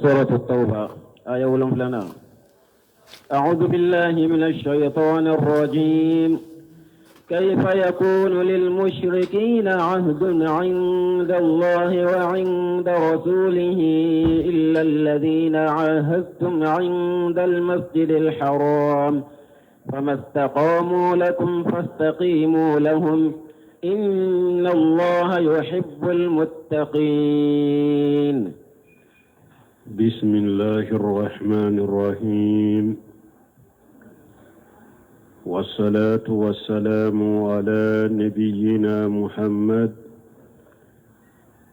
سورة التوبة آية ولنفلنا أعوذ بالله من الشيطان الرجيم كيف يكون للمشركين عهد عند الله وعند رسوله إلا الذين عاهدتم عند المسجد الحرام فما استقاموا لكم فاستقيموا لهم إن الله يحب المتقين. بسم الله الرحمن الرحيم، والصلاة والسلام على نبينا محمد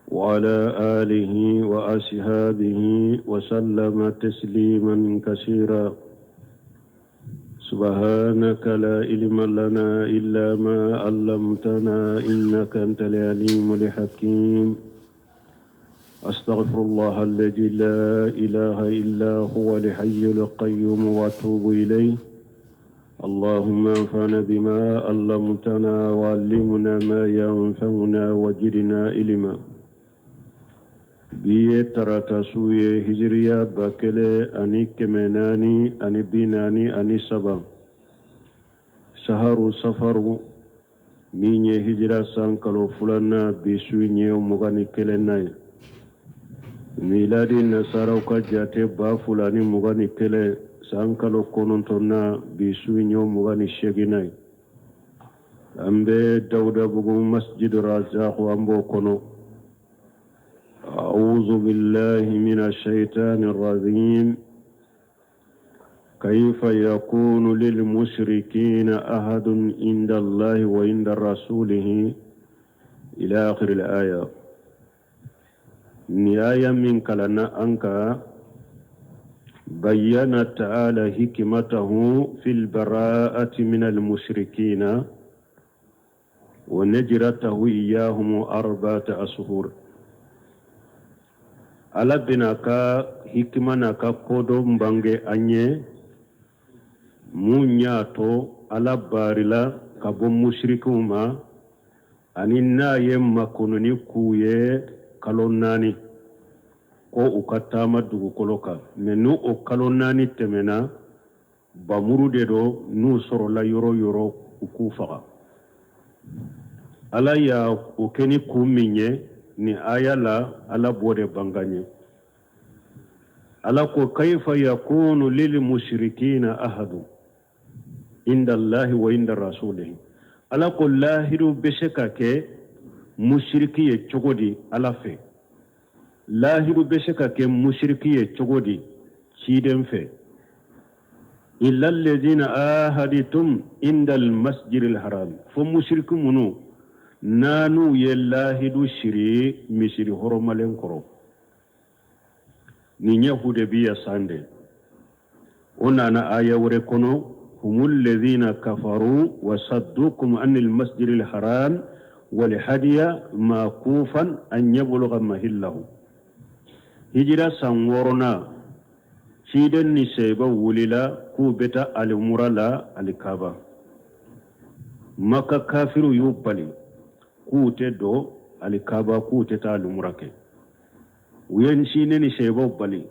وعلى آله وأصحابه وسلم تسليما كثيرا. سبحانك لا علم لنا إلا ما علمتنا إنك أنت العليم الحكيم. أستغفر الله الذي لا إله إلا هو الحي القيوم وأتوب إليه. اللهم انفعنا بما علمتنا وعلمنا ما ينفعنا وزدنا علما. Bi ye tarata su ye, hijiriya 1443, saharu safaru, min ye hijira san kalo filanan, bi su ye 21nan ye. Miladi nasaraw ka jate, 2021 san kalo kɔnɔntɔnnan, bi su ye 28nan ye. An bɛ Dawudabugu Masjid Razak, an b'o kɔnɔ. أعوذ بالله من الشيطان الرجيم. كيف يكون للمشركين عهد عند الله وعند رسوله إلى آخر الآية. Nin aya min kalanna an kan، بين تعالى حكمته في البراءة من المشركين ونجرته إياهم 4 أشهر. Ala bɛna ka hikima n'a ka kodɔn bange an ye. Mun y'a to Ala barila ka bɔ musirikiw ma, ani n'a ye makɔnɔni k'u ye kalo 4 ko u ka taama dugukolo kan? Mɛ n'u o kalo 4 tɛmɛna, bamuru de don, n'u sɔrɔla yɔrɔ yɔrɔ, u k'u faga. Ala y'a o kɛ ni kun min ye, nin aya la, Ala b'o de bangan ye. Ala ko: كيف يكون للمشركين عهد عند الله وعند رسوله. Ala ko lahidu bɛ se ka kɛ musiriki ye cogo di Ala fɛ? Lahidu bɛ se ka kɛ musiriki ye cogo di ciden fɛ? إلا الذين عاهدتم عند المسجد الحرام. Fo musiriki minnu n'anu ye lahidu siri misiri hɔrɔmalen kɔrɔ. Nin ye Hudebiya san de. O nana aya wɛrɛ kɔnɔ: هم الذين كفروا وصدوكم عن المسجد الحرام والهدي معكوفا أن يبلغ محله. Hijira san wɔɔrɔnan, ciden ni sɛbɛw wulila k'u bɛ taa alimura la Alikaba. Maka kafiriw y'u bali k'u tɛ don Alikaba, k'u tɛ taa alimura kɛ. U ye ciden ni sɛbɛw bali.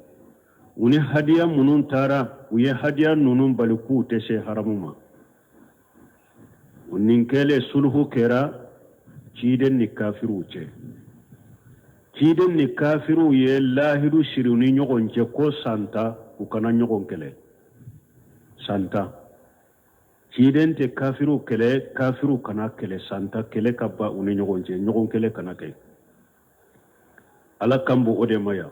U ni hadiya minnu taara, u ye hadiya ninnu bali k'u tɛ se haramu ma. Nin kɛlen, sulhu kɛra ciden ni kafiriw cɛ. Ciden ni kafiriw ye lahidu siri u ni ɲɔgɔn cɛ ko san 10 u kana ɲɔgɔn kɛlɛ. San 10, ciden tɛ kafiriw kɛlɛ, kafiriw kana kɛlɛ. San 10, kɛlɛ ka ban u ni ɲɔgɔn cɛ, ɲɔgɔn kɛlɛ kana kɛ. Ala kan b'o o de ma yan.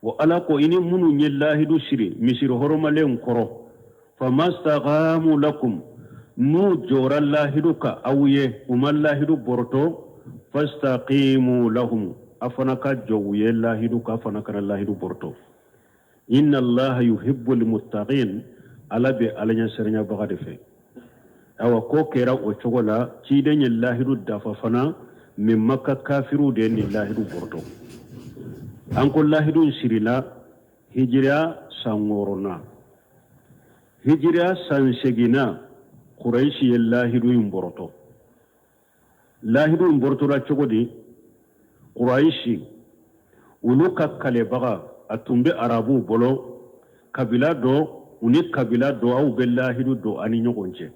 Wa Ala ko i ni minnu ye lahidu siri misiri hɔrɔmalen kɔrɔ، فما استقاموا لكم، n'u jɔra lahidu ka aw ye, u ma lahidu bɔrɔtɔ، فاستقيموا لهم، a fana ka jɔ u ye lahidu ka fana kana lahidu bɔrɔtɔ. إن الله يحب المتقين. Ala bɛ Ala ɲɛsiranyɛbaga de fɛ. Awa, ko kɛra o cogo la. Ciden ye lahidu dafa fana, mɛ Maka kafiriw de ye nin lahidu bɔrɔtɔ. An ko lahidu sirila hijiriya san wɔɔrɔnan. Hijiriya san seginna, Kurayisi ye lahidu in bɔrɔtɔ. Lahidu in bɔrɔtɔla cogo di? Kurayisi olu ka kalebaga A tun bɛ arabuw bolo, kabila dɔ u ni kabila dɔ, aw bɛ lahidu don a ni ɲɔgɔn cɛ.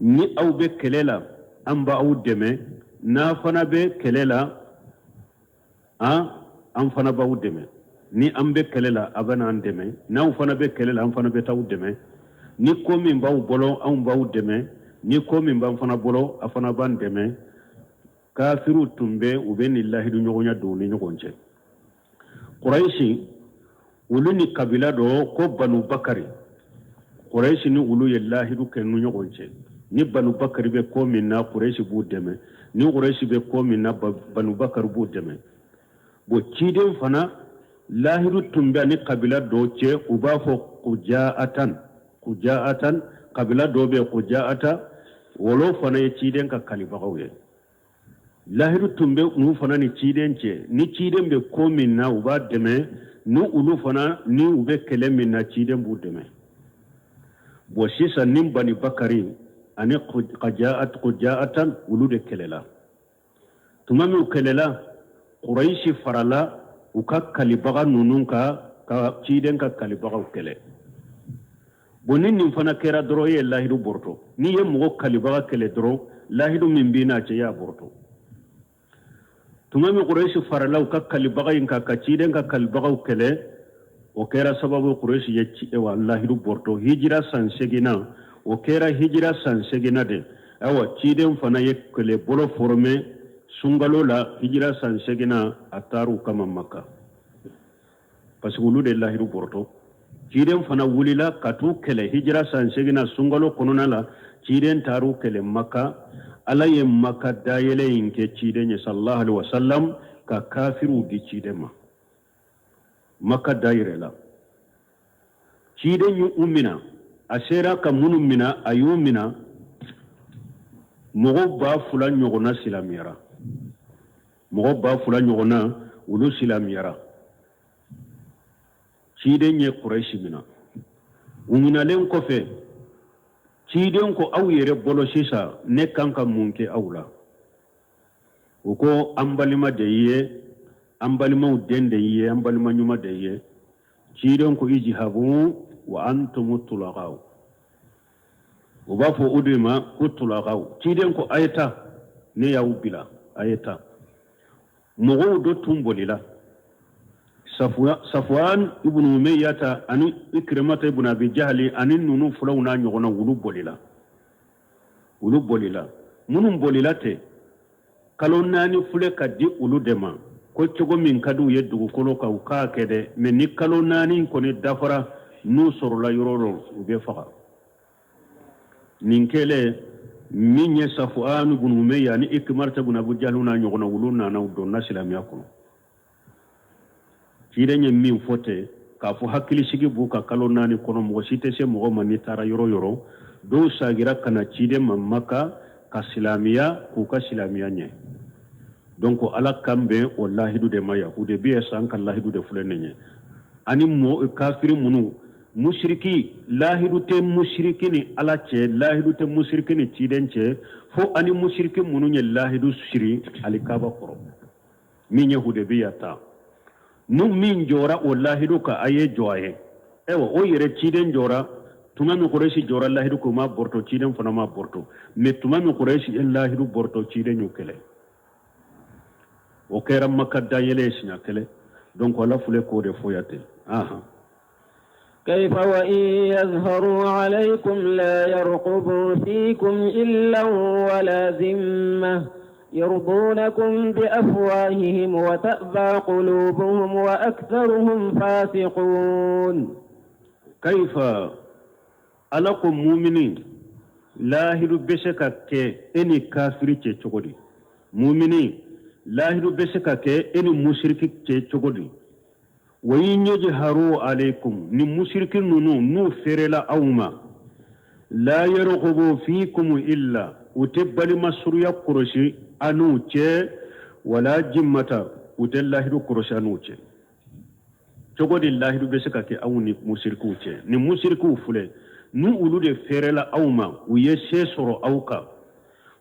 Ni aw bɛ kɛlɛ la, an b'aw dɛmɛ. N'a fana bɛ kɛlɛ la, an fana b'aw dɛmɛ. Ni an bɛ kɛlɛ la, a bɛ n'an dɛmɛ. N'aw fana bɛ kɛlɛ la, an fana bɛ t'aw dɛmɛ. Ni ko min b'aw bolo, anw b'aw dɛmɛ. Ni ko min b'an fana bolo, a fana b'an dɛmɛ. Kafiriw tun bɛ, u bɛ nin lahidu ɲɔgɔnya don u ni ɲɔgɔn cɛ. Kurayisi, olu ni kabila dɔ ko Banu Bakari, Kurayisi ni olu ye lahidu kɛ ni ɲɔgɔn cɛ. Ni Banu Bakari bɛ ko min na, Kurayisi b'u dɛmɛ. Ni Kurayisi bɛ ko min na, Banu Bakari b'u dɛmɛ. Bon, ciden fana, lahidu tun bɛ ni kabila dɔ cɛ, u b'a fɔ Kujaatan. Kujaatan, kabila dɔ bɛ Kujaata, olu fana ye ciden ka kalibagaw ye. Lahidu tun bɛ olu fana ni ciden cɛ. Ni ciden bɛ ko min na, u b'a dɛmɛ. Ni olu fana, ni u bɛ kɛlɛ min na, ciden b'u dɛmɛ. Bon, sisan ni Bani Bakari ani Kujaatan, olu de kɛlɛla. Tuma min u kɛlɛla, Kurayisi farala u ka kalibaga ninnu kan ka ciden ka kalibagaw kɛlɛ. Bon, ni nin fana kɛra dɔrɔn, e ye lahidu bɔrɔtɔ. N'i ye mɔgɔ kalibaga kɛlɛ dɔrɔn, lahidu min b'i n'a cɛ, i y'a bɔrɔtɔ. Tuma min Kurayisi farala u ka kalibaga in kan ka ciden ka kalibagaw kɛlɛ, o kɛra sababu Kurayisi ye wa lahidu bɔrɔtɔ. Hijira san seginna, o kɛra hijira san seginna de. Ayiwa, ciden fana ye kɛlɛbolo former sunkalo la, hijira san seginna, a taar'u kama Maka, parce que olu de lahidu bɔrɔtɔ. Ciden fana wulila ka t'u kɛlɛ hijira san seginna sunkalo kɔnɔna la. Ciden taar'u kɛlɛ Maka. Ala ye Maka dayɛlɛ in kɛ ciden ye sallallahu alaihi wasallam, ka kafiriw di ciden ma. Maka dayɛlɛla, ciden y'u mina. A sera ka minnu mina, a y'u mina. Mɔgɔ 2000 ɲɔgɔnna silamɛyara. Mɔgɔ 2000 ɲɔgɔnna, olu silamɛyara. Ciden ye Kurɛsi mina. U minalen kɔfɛ, ciden ko: "Aw yɛrɛ bolo sisan, ne kan ka mun kɛ aw la?" U ko: "An balima de ye, an balimaw den de ye, an balima ɲuman de ye." Ciden ko: "Ijhabu wa antumu tulaqaw." U b'a fɔ o de ma ko tulaqaw. Ciden ko: "A ye taa, ne y'aw bila, a ye taa." Mɔgɔw dɔ tun bolila, Safuwan ibnu Umayyata ani Ikrimata ibnu Abi Jahali ani ninnu filaw n'a ɲɔgɔnna, olu bolila. Olu bolila. Minnu bolila ten, kalo 4 filɛ ka di olu de ma, ko cogo min ka di u ye dugukolo kan, u k'a kɛ dɛ. Mɛ ni kalo 4 kɔni dafara, n'u sɔrɔla yɔrɔ dɔ, u bɛ faga. Nin kɛlen min ye, Safuwan ibnu Umayya ani Ikrimata ibnu Abu Jahali n'a ɲɔgɔnna, olu nana, u donna silamɛya kɔnɔ. Ciden ye min fɔ ten, k'a fɔ hakilisigi b'u ka kalo 4 kɔnɔ, mɔgɔ si tɛ se mɔgɔ ma n'i taara yɔrɔ yɔrɔ. Dɔw sagira ka na ciden ma Maka ka silamɛya, k'u ka silamɛya ɲɛ. Donc Ala kan bɛn o lahidu de ma yan. Hudebiya san ka lahidu de filɛ nin ye. Ani mɔgɔ kafiri minnu, musiriki, lahidu tɛ musiriki ni Ala cɛ, lahidu tɛ musiriki ni ciden cɛ, fo ani musiriki minnu ye lahidu siri alikaba kɔrɔ, min ye Hudebiya ta. Nu min jɔra o lahidu kan, a ye jɔ a ye. Ayiwa, o yɛrɛ ciden jɔra. Tuma min Kurɛsi jɔra lahidu ko ma bɔrɔtɔ, ciden fana ma bɔrɔtɔ. Mɛ tuma min Kurɛsi ye lahidu bɔrɔtɔ, ciden y'u kɛlɛ. O kɛra Maka dayɛlɛ ye siɲɛ kelen. Donc Ala filɛ k'o de fɔ yan ten, ahan. كيف وإن يظهروا عليكم لا يرقبوا فيكم إلا ولا ذمة يرضونكم بأفواههم وتأبى قلوبهم وأكثرهم فاسقون. كيف، Ala ko mumini, lahidu bɛ se ka kɛ e ni kafiri cɛ cogo di? Mumini, lahidu bɛ se ka kɛ e ni musiriki cɛ cogo di? Wa in yajharu alaykum, ni musiriki ninnu n'u feerela aw ma, la yarghubu fikum illa, u tɛ balima surunya kɔlɔsi a n'u cɛ, wala jimmata, u tɛ lahidu kɔlɔsi a n'u cɛ. Cogo di lahidu bɛ se ka kɛ aw ni musirikiw cɛ? Ni musirikiw filɛ, n'u olu de feerela aw ma, u ye se sɔrɔ aw kan,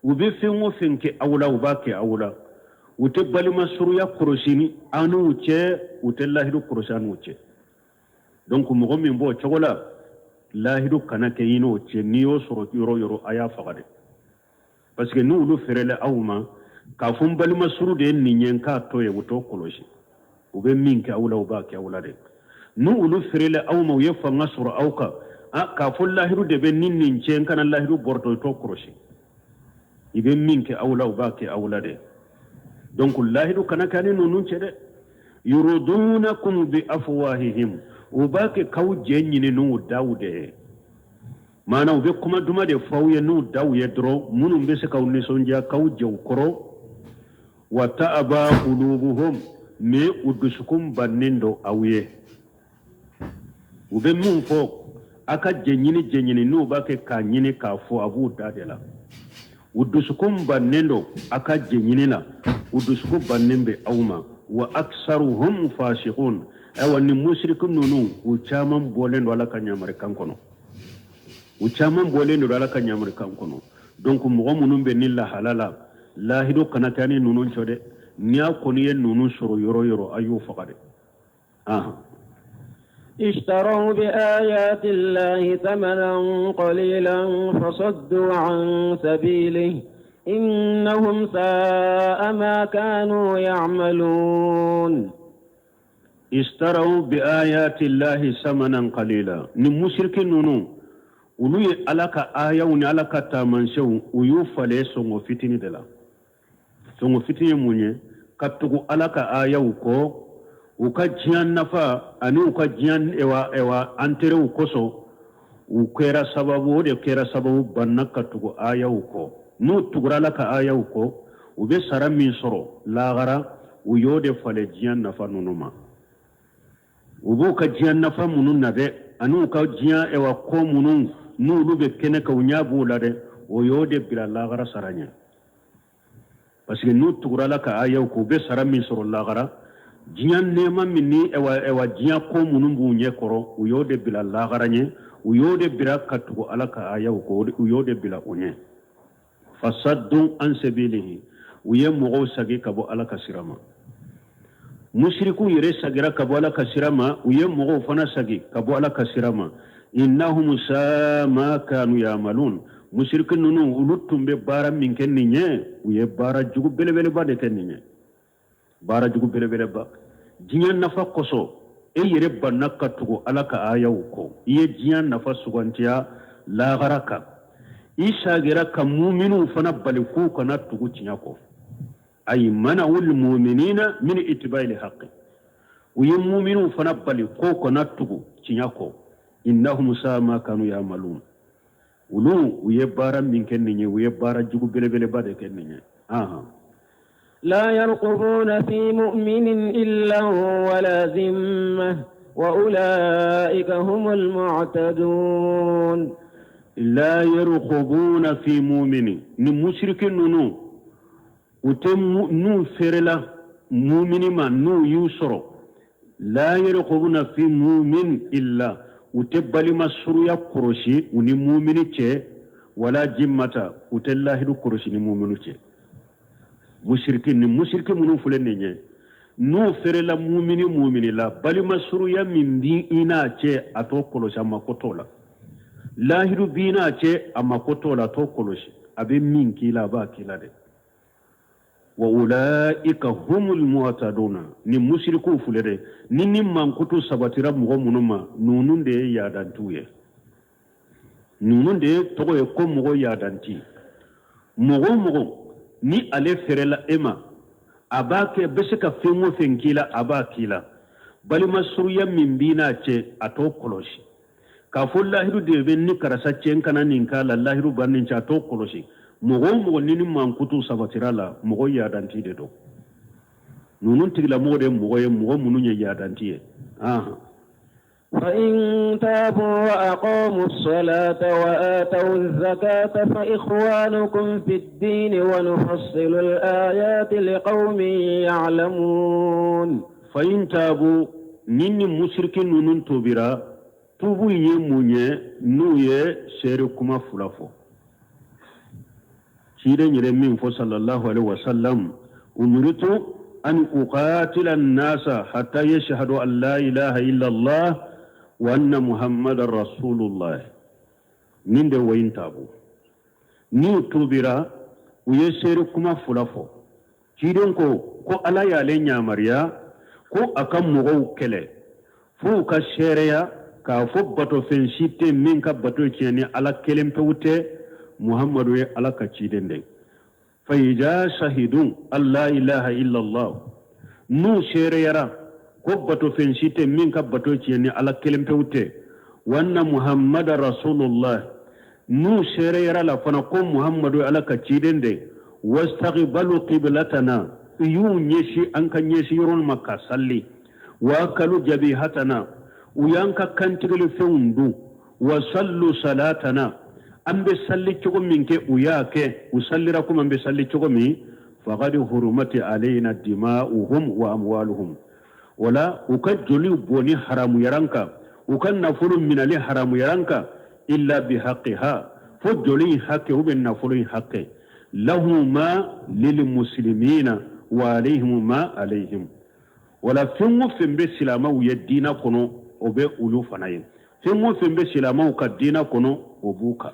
u bɛ fɛn o fɛn kɛ aw la, u b'a kɛ aw la. U tɛ balima surunya kɔlɔsi ni an n'u cɛ, u tɛ lahidu kɔlɔsi an n'u cɛ. Donc mɔgɔ min b'o cogo la, lahidu kana kɛ i n'o cɛ. N'i y'o sɔrɔ yɔrɔ o yɔrɔ, a y'a faga de, parce que n'olu feerela aw ma k'a fɔ n balima suru de ye nin ye, n k'a to yen, u t'o kɔlɔsi. U bɛ min kɛ aw la, u b'a kɛ aw la de. N'olu feerela aw ma, u ye fanga sɔrɔ aw kan k'a fɔ lahidu de bɛ ni nin cɛ, n kana lahidu bɔrɔtɔ, i t'o kɔlɔsi. I bɛ min kɛ aw la, u b'a kɛ aw la de. Donc lahidu kana kɛ ni ninnu cɛ dɛ. Yurudunakum bi afwahihim, u b'a kɛ k'aw jɛ ɲini n'u daw de ye. Maana u bɛ kuma duman de fɔ aw ye n'u daw ye dɔrɔn, minnu bɛ se k'aw nisɔndiya, k'aw jɛ u kɔrɔ. Wa ta'aba qulubuhum, mais u dusukun bannen don aw ye. U bɛ min fɔ a ka jɛ ɲini, jɛ ɲini, n'u b'a kɛ k'a ɲini k'a fɔ, a b'u da de la. U dusukun bannen don a ka jɛ ɲini na, u dusukun bannen bɛ aw ma. Wa aksaruhum fasiqun. Ayiwa, ni musiriki ninnu, u caman bɔlen don Ala ka ɲamarikan kɔnɔ, u caman bɔlen don Ala ka ɲamarikan kɔnɔ. Donc mɔgɔ minnu bɛ ni lahala la, lahidu kana kɛ ni ninnu cɛ dɛ. N'i y'a kɔni ye ninnu sɔrɔ yɔrɔ o yɔrɔ, a y'o faga dɛ. اشتروا بآيات الله ثمنا قليلا فصدوا عن سبيله إنهم ساء ما كانوا يعملون. اشتروا بآيات الله ثمنا قليلا. Ni musiriki ninnu, olu ye Ala ka ayaw ni Ala ka taamasiyɛnw, u y'u falen sɔngɔ fitini de la. Sɔngɔ fitini ye mun ye? Ka tugu Ala ka ayaw kɔ, u ka diɲɛ nafa ani u ka diɲɛ ewa ewa intérêtw kosɔn, u kɛra sababu, o de kɛra sababu banna ka tugu ayaw kɔ. N'u tugura Ala ka ayaw kɔ, u bɛ sara min sɔrɔ lahara, u y'o de falen diɲɛ nafa ninnu ma. U b'u ka diɲɛ nafa minnu na dɛ, ani u ka diɲɛ ewa ko minnu n'olu bɛ kɛnɛ kan, u ɲɛ b'u la dɛ, o y'o de bila lahara sara ɲɛ, parce que n'u tugura Ala ka ayaw kɔ, u bɛ sara min sɔrɔ lahara, diɲɛ nɛɛma min ni ewa ewa diɲɛ ko minnu b'u ɲɛ kɔrɔ, u y'o de bila lahara ɲɛ. U y'o de bila ka tugu Ala ka ayaw kɔ, u y'o de bila o ɲɛ. Fasaddu an sabilihi, u ye mɔgɔw sagi ka bɔ Ala ka sira ma. Musirikiw yɛrɛ sagira ka bɔ Ala ka sira ma, u ye mɔgɔw fana sagi ka bɔ Ala ka sira ma. Innahum saa ma kanu yamalun. Musiriki ninnu, olu tun bɛ baara min kɛ nin ye, u ye baara jugu belebeleba de kɛ nin ye, baara jugu belebeleba. Diɲɛ nafa kosɔn, e yɛrɛ banna ka tugu Ala ka ayaw kɔ, i ye diɲɛ nafa sugantiya lahara kan. I sagira ka muminiw fana bali k'u kana tugu tiɲɛ kɔ. Ay mana'ul muminina min itiba'il haqqi, u ye muminiw fana bali k'u kana tugu tiɲɛ kɔ. Innahum saa ma kanu yamalun. Olu, u ye baara min kɛ nin ye, u ye baara jugu belebeleba de kɛ nin ye. Ahan. لا يرقبون في مؤمن إلا ولا ذمة وأولئك هم المعتدون. لا يرقبون في مؤمن. Ni musiriki ninnu, u tɛ n'u feerela mumini ma, n'u y'u sɔrɔ, لا يرقبون في مؤمن إلا, u tɛ balima suruya kɔlɔsi u ni mumini cɛ, ولا ذمة, u tɛ lahidu kɔlɔsi ni mumini cɛ. Musiriki ni musiriki minnu filɛ nin ye, n'u feerela mumini mumini la, balima suruya min bi i n'a cɛ, a t'o kɔlɔsi, a mako t'o la. Lahidu b'i n'a cɛ, a mako t'o la, a t'o kɔlɔsi. A bɛ min k'i la, a b'a k'i la dɛ. وأولئك هم المعتدون. Ni musirikuw filɛ dɛ, ni mankutu sabatira mɔgɔ minnu ma, ninnu de ye yadantiw ye. Ninnu de ye tɔgɔ ye ko mɔgɔ yadanti. Mɔgɔ o mɔgɔ ni ale feerela e ma, a b'a kɛ, bɛ se ka fɛn o fɛn k'i la, a b'a k'i la. Balima suruya min b'i n'a cɛ, a t'o kɔlɔsi. K'a fɔ lahidu de bɛ ni karisa cɛ, n kana nin k'a la, lahidu b'a nin cɛ, a t'o kɔlɔsi. Mɔgɔ o mɔgɔ ni mankutu sabatira la, mɔgɔ yadanti de don. Ninnu tigilamɔgɔ de ye mɔgɔ ye, mɔgɔ minnu ye yadanti ye. Ahan. فإن تابوا وأقاموا الصلاة وآتوا الزكاة فإخوانكم في الدين ونفصل الآيات لقوم يعلمون. فإن تابوا, ni musiriki ninnu tobira, tubu in ye mun ye? N'u ye seere kuma fila fɔ, ciden yɛrɛ min fɔ, صلى الله عليه وسلم, Umirtu an uqatila an-nasa hatta yashhadu an la ilaha illa Allah wa anna Muhammadan rasulullah. Nin de wa in tabu. N'u tubira, u ye seere kuma fila fɔ. Ciden ko ko Ala y'ale yamaruya ko a ka mɔgɔw kɛlɛ f'u ka seereya k'a fɔ batofɛn si tɛ min ka bato tiɲɛ ni Ala kelen pewu tɛ, Muhamadu ye Ala ka ciden de ye. Fa iza shahidu an la ilaha illallah, n'u seereyara ko batofɛn si tɛ min ka bato tiɲɛ ni Ala kelen pewu tɛ, wa anna muhammada rasulullah, n'u seereyara la fana ko muhammadu ye Ala ka ciden de, wastaqbalu qiblatana, u y'u ɲɛsin an ka ɲɛsin yɔrɔ ma ka salli, wa akalu jabihatana, u y'an ka kantigɛli fɛnw dun, wa sallu salatana, an bɛ salli cogo min kɛ u y'a kɛ, u sallira komi an bɛ salli cogo min, faqad hurumati alayna dima'uhum wa amwaluhum, o la u ka joli bɔnni haramuyara an kan, u ka nafolo minɛli haramuyara an kan, illa bihaqiha, fo joli in hakɛ ou bien nafolo in hakɛ, lahum ma lil muslimina wa alayhim ma alayhim. O la fɛn o fɛn bɛ silamɛw ye diinɛ kɔnɔ, o bɛ olu fana ye. Fɛn o fɛn bɛ silamɛw ka diinɛ kɔnɔ, o b'u kan.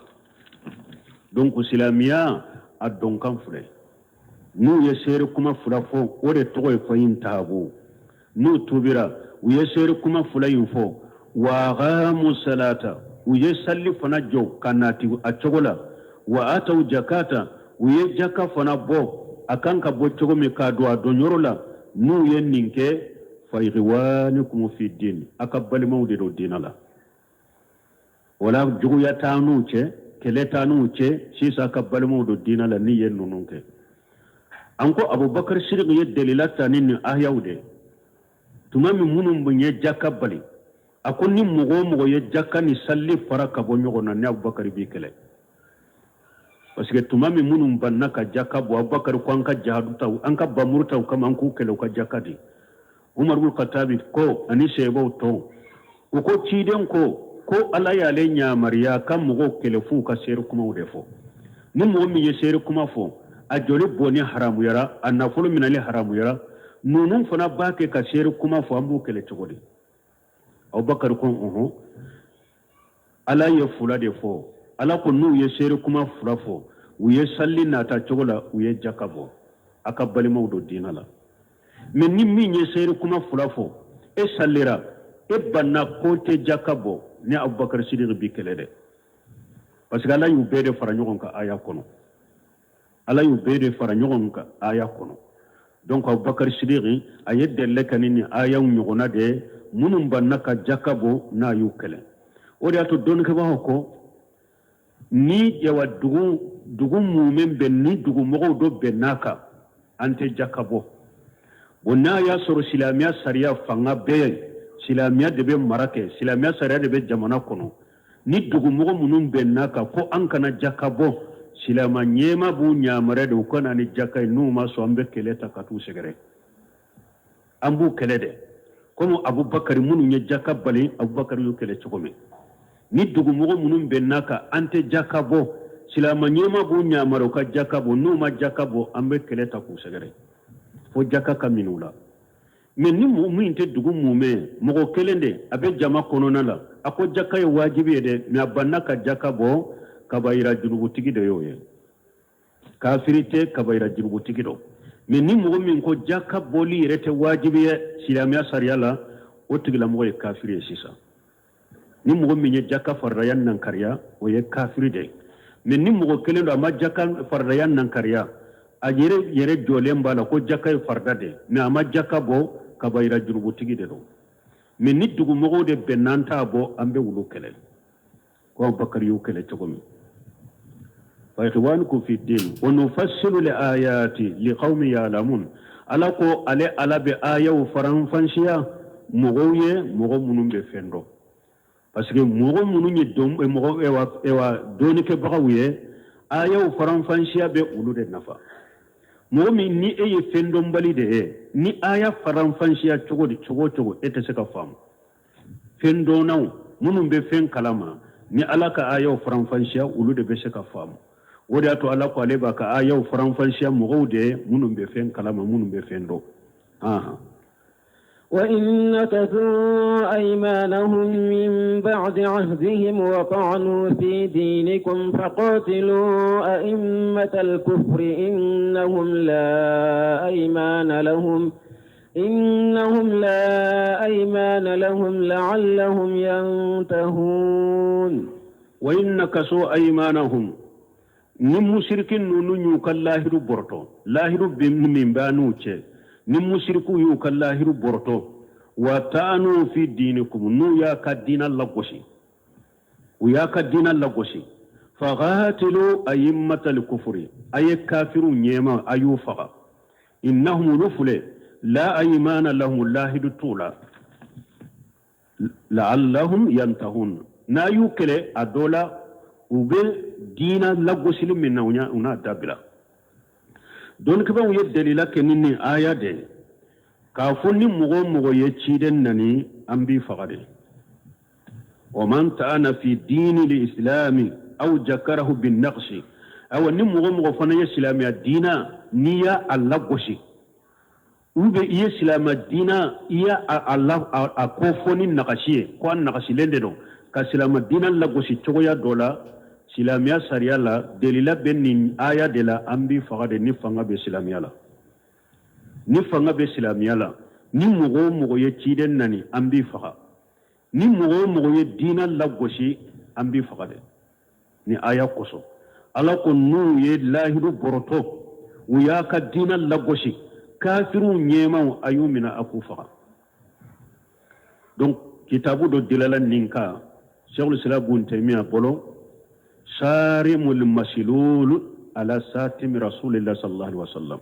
Donc silamɛya a dɔnkan filɛ. N'u ye seere kuma fila fɔ, o de tɔgɔ ye fa in taabu. N'u tubira, u ye seere kuma fila in fɔ, wa aqamu salata, u ye salli fana jɔ ka nati a cogo la, wa ataw jakata, u ye jaka fana bɔ a kan ka bɔ cogo min k'a don a donyɔrɔ la. N'u ye nin kɛ, fa ikhwanukum fi din, a ka balimaw de don diinɛ la. O la juguya t'an n'u cɛ, kɛlɛ t'an n'u cɛ, sisan ka balimaw don diinɛ la. N'i ye ninnu kɛ, an ko Abubakar Sidiki ye delila ta ni nin ahayaw de tuma min minnu bɛ ye jaka bali. A ko ni mɔgɔ o mɔgɔ ye jaka ni salli fara ka bɔ ɲɔgɔn na, ni Abubakar b'i kɛlɛ. Parce que tuma min minnu banna ka jaka bɔ, Abubakar ko an ka jahadu ta, an ka bamuru ta u kama, an k'u kɛlɛ u ka jaka di. Umar ibn Khattabi ko ani sahabaw tɔw, u ko ciden ko ko Ala y'ale yamaruya ka mɔgɔw kɛlɛ f'u ka seere kumaw de fɔ. Ni mɔgɔ min ye seere kuma fɔ, a joli bɔnni haramuyara, a nafolo minɛli haramuyara. Ninnu fana b'a kɛ ka seere kuma fɔ, an b'u kɛlɛ cogo di? Abubakar ko ɔhɔn, Ala ye fila de fɔ. Ala ko n'u ye seere kuma fila fɔ, u ye salli nata cogo la, u ye jaka bɔ, a ka balimaw don diinɛ la. Mais ni min ye seere kuma fila fɔ, e sallira, e banna ko tɛ jaka bɔ, ni Abubakar Sidiki b'i kɛlɛ dɛ. Parce que Ala y'u bɛɛ de fara ɲɔgɔn kan aya kɔnɔ. Ala y'u bɛɛ de fara ɲɔgɔn kan aya kɔnɔ. Donc Abubakar Sidiki a ye dɛlɛ kɛ ni nin ayaw ɲɔgɔnna de ye, minnu banna ka jaka bɔ, n'a y'u kɛlɛ. O de y'a to dɔnnikɛbagaw ko ni yawa dugu mumɛ bɛn ni dugumɔgɔw dɔ bɛn n'a kan, an tɛ jaka bɔ. Bon, n'a y'a sɔrɔ silamɛya sariya fanga bɛɛ ye, silamɛya de bɛ mara kɛ, silamɛya sariya de bɛ jamana kɔnɔ, ni dugumɔgɔ minnu bɛnn'a kan ko an kana jaka bɔ, silamɛ ɲɛmaa b'u yamaruya de u ka na ni jaka ye. N'u ma sɔn, an bɛ kɛlɛ ta ka t'u sɛgɛrɛ, an b'u kɛlɛ dɛ, komi Abubakari minnu ye jaka bali, Abubakari y'u kɛlɛ cogo min. Ni dugumɔgɔ minnu bɛnn'a kan an tɛ jaka bɔ, silamɛ ɲɛmaa b'u yamaruya u ka jaka bɔ. N'u ma jaka bɔ, an bɛ kɛlɛ ta k'u sɛgɛrɛ fo jaka ka minɛ u la. Mais ni mɔgɔ min tɛ dugu mumɛ, mɔgɔ kelen de a bɛ jama kɔnɔna la, a ko jaka ye wajibi ye dɛ, mais a banna ka jaka bɔ, kabayira junubutigi de y'o ye, kafiri tɛ, kabayira junubutigi don. Mais ni mɔgɔ min ko jaka bɔli yɛrɛ tɛ wajibi ye silamɛya sariya la, o tigilamɔgɔ ye kafiri ye sisan. Ni mɔgɔ min ye jaka faridaya nankariya, o ye kafiri de ye. Mais ni mɔgɔ kelen don, a ma jaka faridaya nankariya, a yɛrɛ yɛrɛ jɔlen b'a la ko jaka ye farida de ye, mais a ma jaka bɔ, kabayira jurubutigi de don. Mais ni dugumɔgɔw de bɛnna an t'a bɔ, an bɛ wulu kɛlɛ, ko Abubakar y'u kɛlɛ cogo min. Fa ikhwanukum fi din wa nufassilu l ayati liqaumin ya'lamun. Ala ko ale Ala bɛ ayaw faranfansiya mɔgɔw ye, mɔgɔ minnu bɛ fɛn dɔn. Parce que mɔgɔ minnu ye dɔn, mɔgɔ ewa dɔnnikɛbagaw ye, ayaw faranfansiya bɛ olu de nafa. Mɔgɔ min ni e ye fɛn dɔnbali de ye, ni aya faranfansiya cogo di, cogo o cogo, e tɛ se ka faamu. Fɛn dɔnnaw minnu bɛ fɛn kalama, ni Ala ka ayaw faranfansiya, olu de bɛ se ka faamu. O de y'a to Ala ko ale b'a ka ayaw faranfasiya mɔgɔw de ye minnu bɛ fɛn kalama, minnu bɛ fɛn dɔn. Ahan. وإن نكثوا أيمانهم من بعد عهدهم وطعنوا في دينكم فقاتلوا أئمة الكفر إنهم لا أيمان لهم إنهم لا أيمان لهم لعلهم ينتهون وإن نكثوا أيمانهم ni musirikin ninnu y'u ka lahidu bɔrɔtɔ, lahidu min b'a n'u cɛ, ni musiriku y'u ka lahidu bɔrɔtɔ, wa ta'anu fi dinikum, n'u y'a ka diina lagosi, u y'a ka diina lagosi, faqatilu ayimmatal kufuri, a ye kafiriw ɲɛma, a y'u faga, innahum, olu filɛ, la aymana lahum, lahidu t'u la, la'allahum yantahun, n'a y'u kɛlɛ a dɔ la u bɛ diina lagosili min na, u n'a dabila. Dɔnnikɛbaaw ye dalila kɛ ni nin aya de ye k'a fɔ ni mɔgɔ o mɔgɔ ye ciden nani, an b'i faga de. Wa man ta'ana fi diini lislami aw jakarahu bin naqsi, awa ni mɔgɔ o mɔgɔ fana ye silamɛya diina, n'i y'a a lagosi, ou bien i ye silamɛ diina, i y'a a ko fɔ ni nagasi ye ko a nagasilen de don, ka silamɛ diina lagosi cogoya dɔ la silamɛya sariya la, delila bɛ nin aya de la, an b'i faga de ni fanga bɛ silamɛya la. Ni fanga bɛ silamɛya la, ni mɔgɔ o mɔgɔ ye ciden nani, an b'i faga. Ni mɔgɔ o mɔgɔ ye diina lagosi, an b'i faga de ni aya kosɔn. Ala ko n'u ye lahidu bɔrɔtɔ, u y'a ka diina lagosi, kafiriw ɲɛmaw, a y'u minɛ, a k'u faga. Donc kitabu dɔ dilala nin kan Sheikhul Islam Ibn Taymiyyah bolo, Sarimul Masilul ala Satimi Rasulillah sallallahu alaihi wasallam,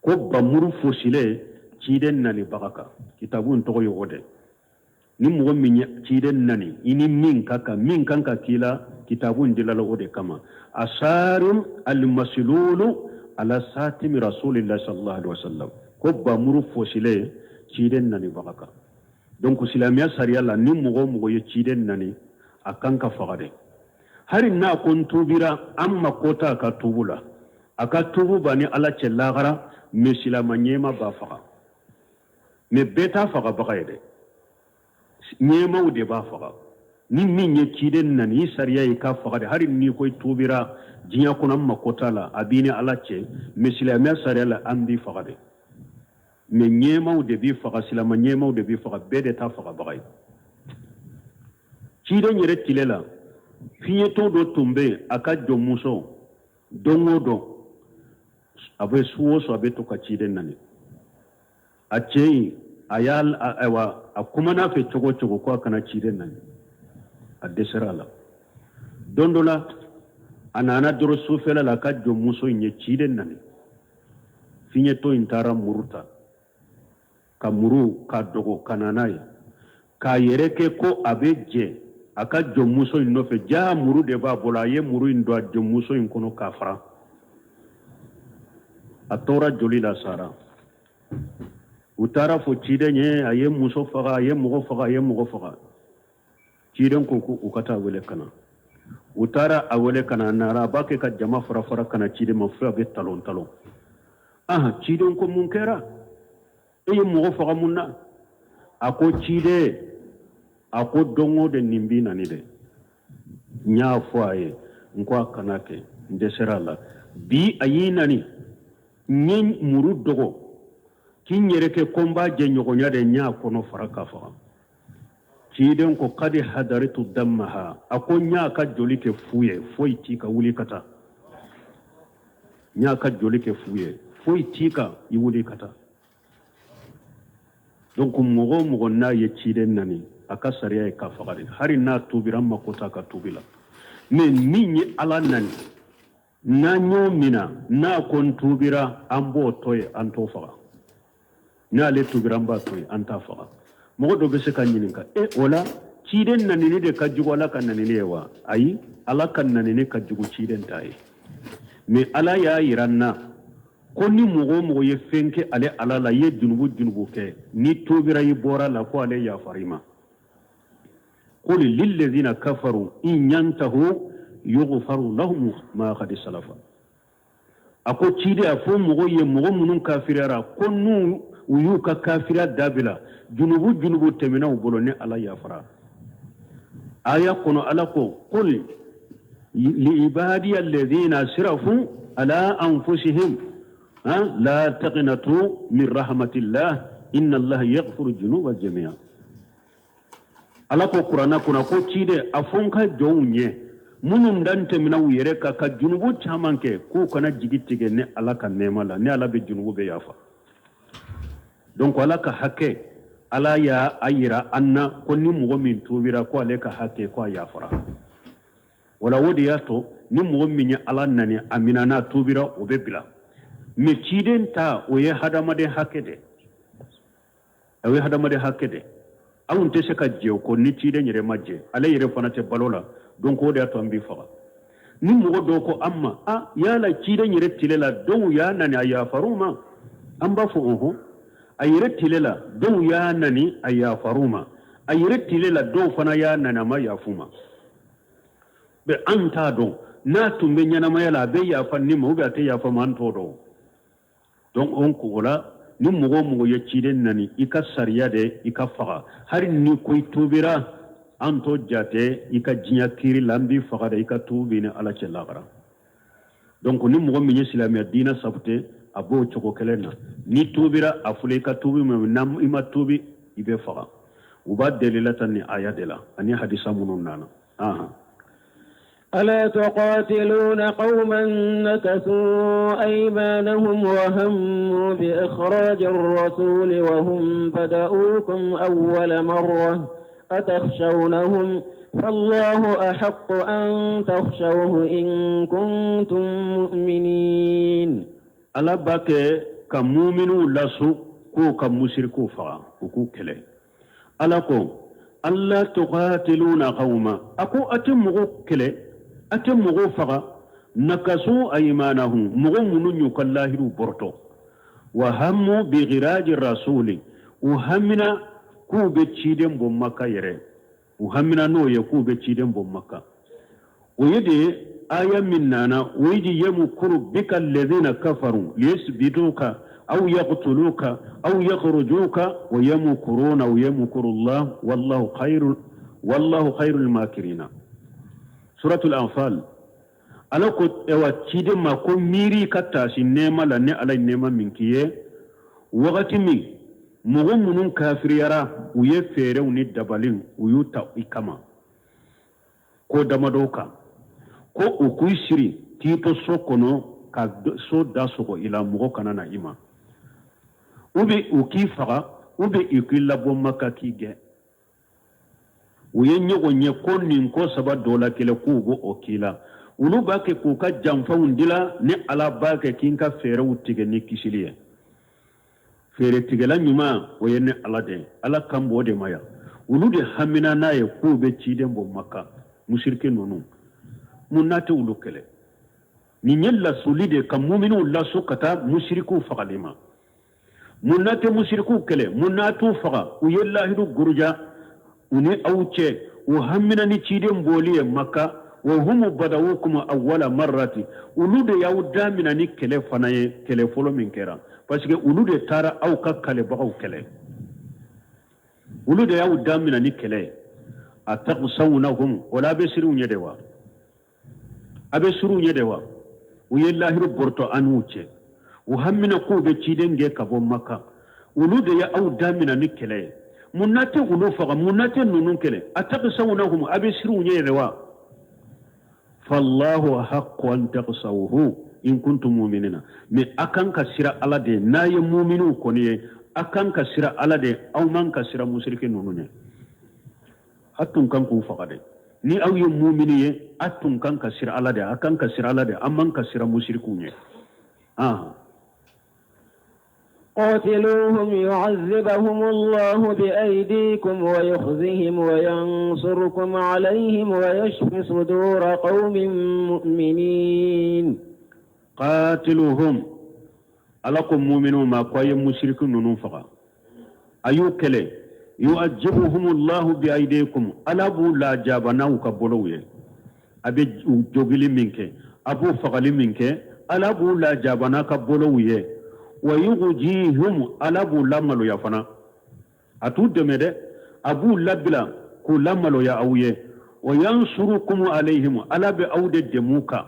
ko bamuru fosilen ciden nanibaga kan. Kitabu in tɔgɔ ye o de. Ni mɔgɔ min ye ciden nani, i ni min ka kan, min kan ka k'i la, kitabu in dilala o de kama, asarim almasilulu ala satimi rasulillah sallallahu alaihi wasallam, ko bamuru fosilen ciden nanibaga kan. Donc silamɛya sariya la, ni mɔgɔ o mɔgɔ ye ciden nani, a kan ka faga de. Hali n'a ko n tubira, an mako t'a ka tubu la, a ka tubu b'a ni Ala cɛ lahara, mais silama ɲɛma b'a faga. Mais bɛɛ t'a fagabaga ye dɛ, ɲɛmaw de b'a faga. Ni min ye ciden nani, i sariya ye k'a faga de. Hali n'i ko i tubira diɲɛ kɔnɔ, an mako t'a la, a b'i ni Ala cɛ, mais silamɛya sariya la, an b'i faga de. Mais ɲɛmaw de b'i faga, silama ɲɛmaw de b'i faga, bɛɛ de t'a fagabaga ye. Ciden yɛrɛ tile la, fiɲɛtɔ dɔ tun bɛ yen, a ka jɔnmuso, don o don, a bɛ su o su, a bɛ to ka ciden nani. A cɛ in, a y'a, ayiwa, a kumana fɛ cogo o cogo ko a kana ciden nani, a dɛsɛra a la. Don dɔ la, a nana dɔrɔn sufɛla la, a ka jɔnmuso in ye ciden nani. Fiɲɛtɔ in taara muru ta, ka muru ka dogo ka na n'a ye, k'a yɛrɛ kɛ ko a bɛ jɛ a ka jɔnmuso in nɔfɛ. Jaa muru de b'a bolo. A ye muru in don a jɔnmuso in kɔnɔ k'a fara, a tora joli la, sara. U taara fɔ ciden ye, a ye muso faga, a ye mɔgɔ faga, a ye mɔgɔ faga. Ciden ko ko u ka taa wele ka na. U taara a wele ka na, a nana, a b'a kɛ ka jama fara fara ka na ciden ma, fo a bɛ talon talon. Ahan, ciden ko mun kɛra? E ye mɔgɔ faga mun na? A ko ciden, a ko don o don nin b'i nani dɛ, n y'a fɔ a ye n ko a kana kɛ, n dɛsɛra a la. Bi a y'i nani, n ye muru dogo k'i n yɛrɛ kɛ ko n b'a jɛ ɲɔgɔnya de, n y'a kɔnɔ fara k'a faga. Ciden ko kadi hadaritu damaha, a ko n y'a ka joli kɛ fu ye, foyi t'i ka, wuli ka taa. N y'a ka joli kɛ fu ye, foyi t'i kan, i wuli ka taa. Donc mɔgɔ o mɔgɔ n'a ye ciden nani, a ka sariya ye k'a faga de, hali n'a tubira, an mako t'a ka tubi la. Mais min ye Ala nani, n'an y'o mina, n'a ko n tubira, an b'o to yen, an t'o faga. N'ale tubira, an b'a to yen, an t'a faga. Mɔgɔ dɔ bɛ se ka ɲininka, e o la ciden nanini de ka jugu Ala ka nanini ye wa? Ayi, Ala ka nanini ka jugu ciden ta ye. Mais Ala y'a yira n na ko ni mɔgɔ o mɔgɔ ye fɛn kɛ ale Ala la, i ye junubu junubu kɛ, n'i tubira, i bɔra la, ko ale yafara i ma. Qul lillazina kafaru in yantahu yughfaru lahum ma qad salafa. A ko ciden, a fɔ mɔgɔw ye, mɔgɔ minnu kafiriyara, ko n'u u y'u ka kafiriya dabila, junubu junubu tɛmɛna u bolo, ni Ala yafara. Aya kɔnɔ, Ala ko: qul li ibadiya alladhina asrafu ala anfusihim la taqnatu min rahmatillah inna Allaha yaghfiru dhunuba jami'a. Ala ko Kuranna kɔnɔ ko ciden, a fɔ n ka jɔnw ɲɛ minnu dan tɛmɛna u yɛrɛ kan ka junubu caman kɛ, k'u kana jigi tigɛ ni Ala ka nɛɛma la, ni Ala bɛ junubu bɛɛ yafa. Donc Ala ka hakɛ, Ala y'a a yira an na ko ni mɔgɔ min tubira, ko ale ka hakɛ, ko a yafara. Wala o de y'a to ni mɔgɔ min ye Ala nani, a minɛ n'a tubira, o bɛ bila. Mais ciden ta, o ye hadamaden hakɛ de, o ye hadamaden hakɛ de. Anw tɛ se ka jɛ o kɔ ni ciden yɛrɛ ma jɛ, ale yɛrɛ fana tɛ balo la. Donc o de y'a to an b'i faga. Ni mɔgɔ dɔw ko an ma: a yala ciden yɛrɛ tile la, dɔw y'a nani, a yafar'u ma? An b'a fɔ: ɔhɔn, a yɛrɛ tile la, dɔw y'a nani, a yafar'u ma. A yɛrɛ tile la, dɔw fana y'a nani, a ma yafu ma. Bɛ an t'a dɔn n'a tun bɛ ɲɛnamaya la, a bɛ yafa ni ma ou bien a tɛ yafa ma, an t'o dɔn. Donc on ko la, ni mɔgɔ o mɔgɔ ye ciden nani, i ka sariya de, i ka faga. Hali ni ko i tubira, an t'o jate i ka diɲɛ kiiri la, an b'i faga de, i ka tubi ni Ala cɛ lagara. Donc ni mɔgɔ min ye silamɛya diinɛ sabute, a b'o cogo kelen na. Ni tubira, a fɔla i ka tubi, mais n'a i ma tubi, i bɛ faga. U b'a delila tan ni aya de la ani hadisa minnu nana. Ahan. ألا تقاتلون قوما نكثوا أيمانهم وهموا بإخراج الرسول وهم بدؤوكم أول مرة أتخشونهم فالله أحق أن تخشوه إن كنتم مؤمنين. Ala b'a kɛ ka muminiw lasu k'u ka musirikuw faga, u k'u kɛlɛ. Ala ko: alla tuqatiluna qawma, a ko a tɛ mɔgɔw kɛlɛ, a tɛ mɔgɔw faga, nakasu aymanahum, mɔgɔ minnu y'u ka lahiru bɔrɔtɔ, wa hammu bi ikhraji rasuli, u hamina k'u bɛ ciden bɔ Maka yɛrɛ, u hamina n'o ye k'u bɛ ciden bɔ Maka. O ye de ye aya min nana: wa idh yamkuru bika alladhina kafaru liyusbituka aw yaqtuluka aw yakhrujuka wa yamkuruna wa yamkuru Allah wallahu khairul makirina. Suratul Anfal. Ala ko ewa ciden ma ko miiri ka taasi nɛɛma la, ni Ala ye nɛɛma min k'i ye, wagati min mɔgɔ minnu kafiriyara, u ye fɛɛrɛw ni dabaliw u y'u ta i kama ko damadɔw kan, ko u k'u siri k'i to so kɔnɔ ka so da sɔgɔ i la, mɔgɔ kana na i ma, u bɛ u k'i faga, u bɛ u k'i labɔ Maka k'i gɛn. U ye ɲɔgɔn ye ko nin ko saba dɔ la kelen k'u b'o o k'i la. Olu b'a kɛ k'u ka janfaw dila, ni Ala b'a kɛ k'i ka fɛɛrɛw tigɛ ni kisili ye. Fɛɛrɛ tigɛla ɲuman, o ye ni Ala de ye. Ala kan b'o de ma yan. Olu de hamina n'a ye k'u bɛ ciden bɔ Maka. Musirike ninnu, mun n'a tɛ olu kɛlɛ? Nin ye lasuli de ka muminiw lasu ka taa musirikiw fagali ma. Mun n'a tɛ musirikiw kɛlɛ? Mun n'a t'u faga? U ye lahidu guruja u ni aw cɛ, u hamina ni ciden bɔli ye Maka. Wa humu badawukum awwala marrati, olu de y'aw damina ni kɛlɛ fana ye, kɛlɛ fɔlɔ min kɛra, parce que olu de taara aw ka kalebagaw kɛlɛ, olu de y'aw damina ni kɛlɛ ye. Atakhshawnahum, o la a bɛ siran u ɲɛ de wa? A bɛ siran u ɲɛ de wa? U ye lahiru bɔrɔtɔ an n'u cɛ, u hamina k'u bɛ ciden gɛn ka bɔ Maka. Olu de ye aw damina ni kɛlɛ ye. Mun n'a tɛ olu faga? Mun n'a tɛ ninnu kɛlɛ? Atakhshawnahum, a bɛ siran u ɲɛ yɛrɛ wa? Fallahu ahaqqu an takhshawhu in kuntum mu'minina. Mais a kan ka siran Ala de, n'a ye muminiw kɔni ye, a kan ka siran Ala de, aw man ka siran musiriki ninnu ɲɛ. A tun kan k'u faga de. Ni aw ye mumini ye, a tun kan ka siran Ala de, a kan ka siran Ala de, an man ka siran musirikiw ɲɛ. Ah. قاتلوهم يعذبهم الله بأيديكم ويخزهم وينصركم عليهم ويشف صدور قوم مؤمنين. قاتلوهم، Ala ko muminu ma ko a ye musiriki ninnu faga, a y'u kɛlɛ. Yu'azzibuhumullahu bi aydikum, Ala b'u lajaba n'aw ka bolow ye. A bɛ u jogili min kɛ, a b'u fagali min kɛ, Ala b'u lajaba n'a ka bolow ye. Wa yukhzihim, Ala b'u lamaloya fana. A t'u dɛmɛ dɛ, a b'u labila k'u lamaloya aw ye. Wa yansurukum alayhim, Ala bɛ aw de dɛmɛ u kan.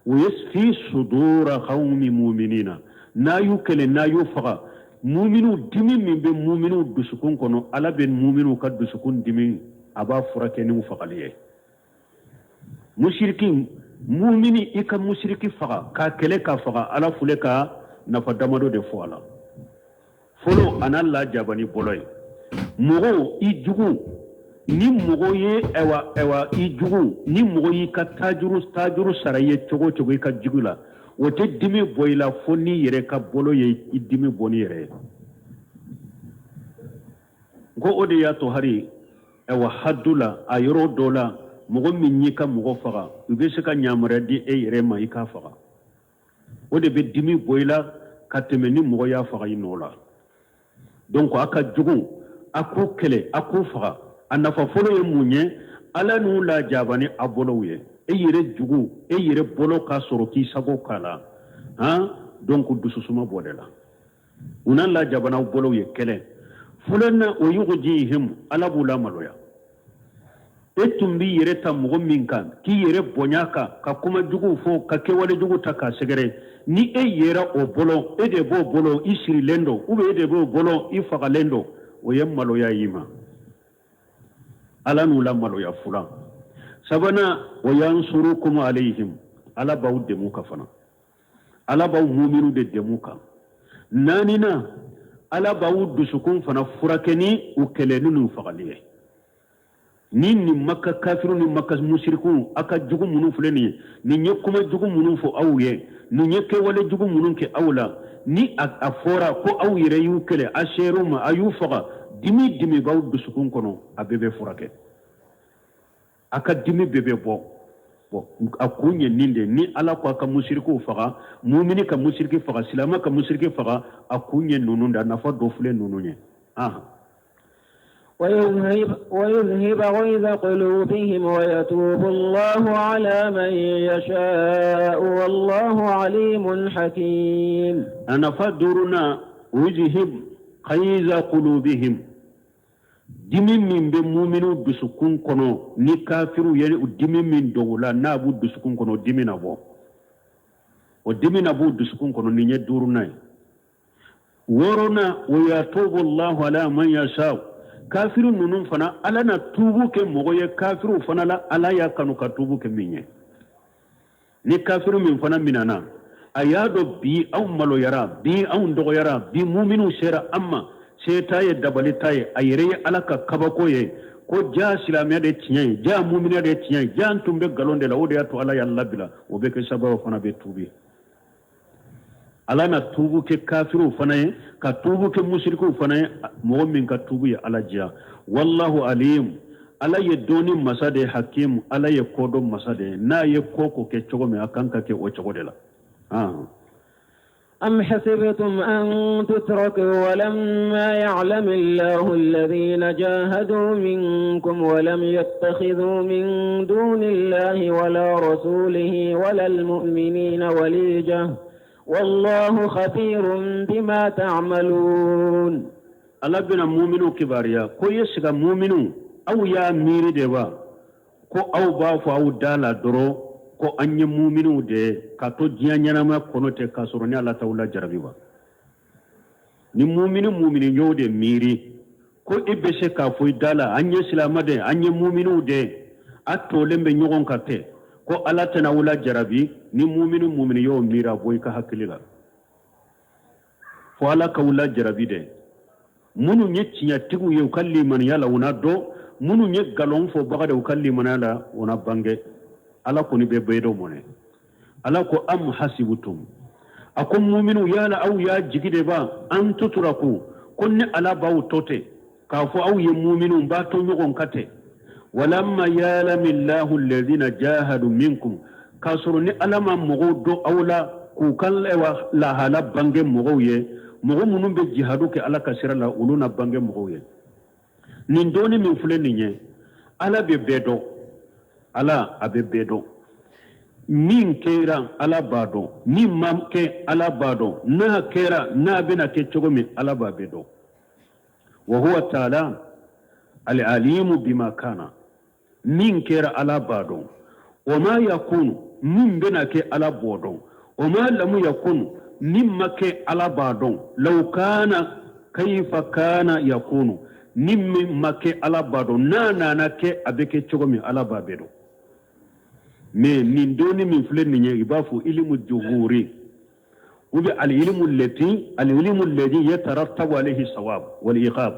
Wa yasfi sudura qawmi muminina, n'a y'u kɛlɛ, n'a y'u faga, muminu dimi min bɛ muminu dusukun kɔnɔ, Ala bɛ muminu ka dusukun dimi, a b'a furakɛ n'u fagali ye. Musiriki mumini, i ka musiriki faga k'a kɛlɛ k'a faga, Ala filɛ ka nafa damadɔ de fɔ a la. Fɔlɔ, a n'a lajaba ni bolo ye. Mɔgɔw i jugu ni mɔgɔ ye, ayiwa ayiwa, i jugu ni mɔgɔ y'i ka tajuru tajuru sara i ye cogo o cogo i ka jugu la, o tɛ dimi bɔ i la fo n'i yɛrɛ ka bolo ye i dimi bɔ n'i yɛrɛ ye. N ko o de y'a to hari ayiwa hadu la, a yɔrɔ dɔ la, mɔgɔ min y'i ka mɔgɔ faga, u bɛ se ka yamaruya di e yɛrɛ ma i k'a faga. O de bɛ dimi bɔ i la ka tɛmɛ ni mɔgɔ y'a faga i nɔ la. Donc a ka jugu, a k'u kɛlɛ, a k'u faga. A nafa fɔlɔ ye mun ye? Ala n'u lajaba ni a bolow ye. E yɛrɛ jugu, e yɛrɛ bolo ka sɔrɔ k'i sago k'a la, han. Donc dususuma b'o de la. U n'a lajaba n'aw bolow ye kelen. Filanan, wa yukhzihim, Ala b'u lamaloya. E tun b'i yɛrɛ ta mɔgɔ min kan, k'i yɛrɛ bonya kan, ka kuma juguw fɔ, ka kɛwale jugu ta k'a sɛgɛrɛ, ni e yera o bolo, e de b'o bolo i sirilen don, ou bien e de b'o bolo i fagalen don, o ye maloya y'i ma. Ala n'u lamaloya fulan. Sabanan, wa yansurukum alayhim, Ala b'aw dɛmɛ u kan fana. Ala b'aw muminu de dɛmɛ u kan. Naaninan, Ala b'aw dusukun fana furakɛ ni u kɛlɛni n'u fagali ye. Ni nin Maka kafiru ni Maka musiriku, a ka jugu minnu filɛ nin ye, nin ye kuma jugu minnu fɔ aw ye, nin ye kɛwale jugu minnu kɛ aw la, ni a fɔra ko aw yɛrɛ y'u kɛlɛ, a ser'u ma, a y'u faga, dimi dimi b'aw dusukun kɔnɔ, a bɛɛ bɛ furakɛ. A ka dimi bɛɛ bɛ bɔ. Bon, a kun ye nin de. Ni Ala ko a ka musirikiw faga, mumini ka musiriki faga, silama ka musiriki faga, a kun ye ninnu de. A nafa dɔ filɛ ninnu ye. Ahan. ويذهب غيظ قلوبهم ويتوب الله على من يشاء والله عليم حكيم. A nafa duurunan, ويذهب غيظ قلوبهم, dimi min bɛ muminu dusukun kɔnɔ, ni kafiriw ye dimi min don u la, n'a b'u dusukun kɔnɔ, o dimi na bɔ, o dimi na b'u dusukun kɔnɔ. Nin ye duurunan ye. Wɔɔrɔnan, ويتوب الله على من يشاء, kafiri ninnu fana, Ala na tuubu kɛ mɔgɔ ye kafiriw fana la, Ala y'a kanu ka tuubu kɛ min ye. Ni kafiri min fana minana, a y'a dɔn bi anw maloyara, bi anw dɔgɔyara, bi muminu sera an ma, se t'a ye, dabali t'a ye, a yɛrɛ ye Ala ka kabako ye ko ja silamɛya de tiɲɛ ye, ja muminiya de tiɲɛ ye, ja n tun bɛ nkalon de la, o de y'a to Ala y'a labila. O bɛ kɛ sababu fana bɛ tuubi. Ala na tuubu kɛ kafiriw fana ye, ka tuubu kɛ musirikiw fana ye, mɔgɔ min ka tuubu ye Ala diya. والله عليم, Ala ye dɔnni masa de ye, حكيم, Ala ye kodɔn masa de ye. N'a ye ko ko kɛ cogo min, a kan ka kɛ o cogo de la. أم حسبتم أن تتركوا ولما يعلم الله الذين جاهدوا منكم ولم يتخذوا من دون الله ولا رسوله ولا المؤمنين وليجة والله خبير بما تعملون. Ala bɛna muminu kibaruya ko ye siga muminu, aw y'a miiri de wa ko aw b'a fɔ aw da la dɔrɔn ko an ye muminu de ye ka to diɲɛ ɲɛnama kɔnɔ tɛ, k'a sɔrɔ ni Ala t'aw la jarabi wa? Ni mumini mumini y'o de miiri ko i bɛ se k'a fɔ i da la an ye silamɛ de, an ye muminiw de, a tolen bɛ ɲɔgɔn kan tɛ ko Ala tɛna aw la jarabi, ni mumini mumini y'o miiri, a bɔ i ka hakili la fo Ala k'aw la jarabi dɛ. Minnu ye tiɲɛtigiw ye u ka limaniya la, u na dɔn. Minnu ye nkalon fɔbaga de u ka limaniya la, u na bange. Ala kɔni bɛ bɛɛ dɔn mɔnɛ. Ala ko أم حسبتم, a ko muminu, yala aw y'a jigi de ba أن تتركوا, ko ni Ala b'aw to ten k'a fɔ aw ye muminu b'a to ɲɔgɔn ka ten, ولما يعلم الله الذين جاهدوا منكم, k'a sɔrɔ ni Ala ma mɔgɔw dɔn aw la, k'u ka lahala bange mɔgɔw ye, mɔgɔ minnu bɛ jihadu kɛ Ala ka sira la, olu na bange mɔgɔw ye. Nin dɔɔni min filɛ nin ye, Ala bɛ bɛɛ dɔn. Ala a bɛ bɛɛ dɔn. Min kɛra, Ala b'a dɔn. Min ma kɛ, Ala b'a dɔn. N'a kɛra, n'a bɛna kɛ cogo min, Ala b'a bɛɛ dɔn. Wa huwa taala al-alimu bima kana. Min kɛra, Ala b'a dɔn. Wa ma yakunu, min bɛna kɛ, Ala b'o dɔn. Wa ma lamu yakunu, min ma kɛ, Ala b'a dɔn. Law kana kayfa kana yakunu, ni min ma kɛ, Ala b'a dɔn. N'a nana kɛ, a bɛ kɛ cogo min, Ala b'a bɛɛ dɔn. Mais nin dɔnni min filɛ nin ye, i b'a fɔ ilimu juhuri ou bien al-ilmu allati al-ilmu alladhi yatarattabu alayhi sawab wal iqab.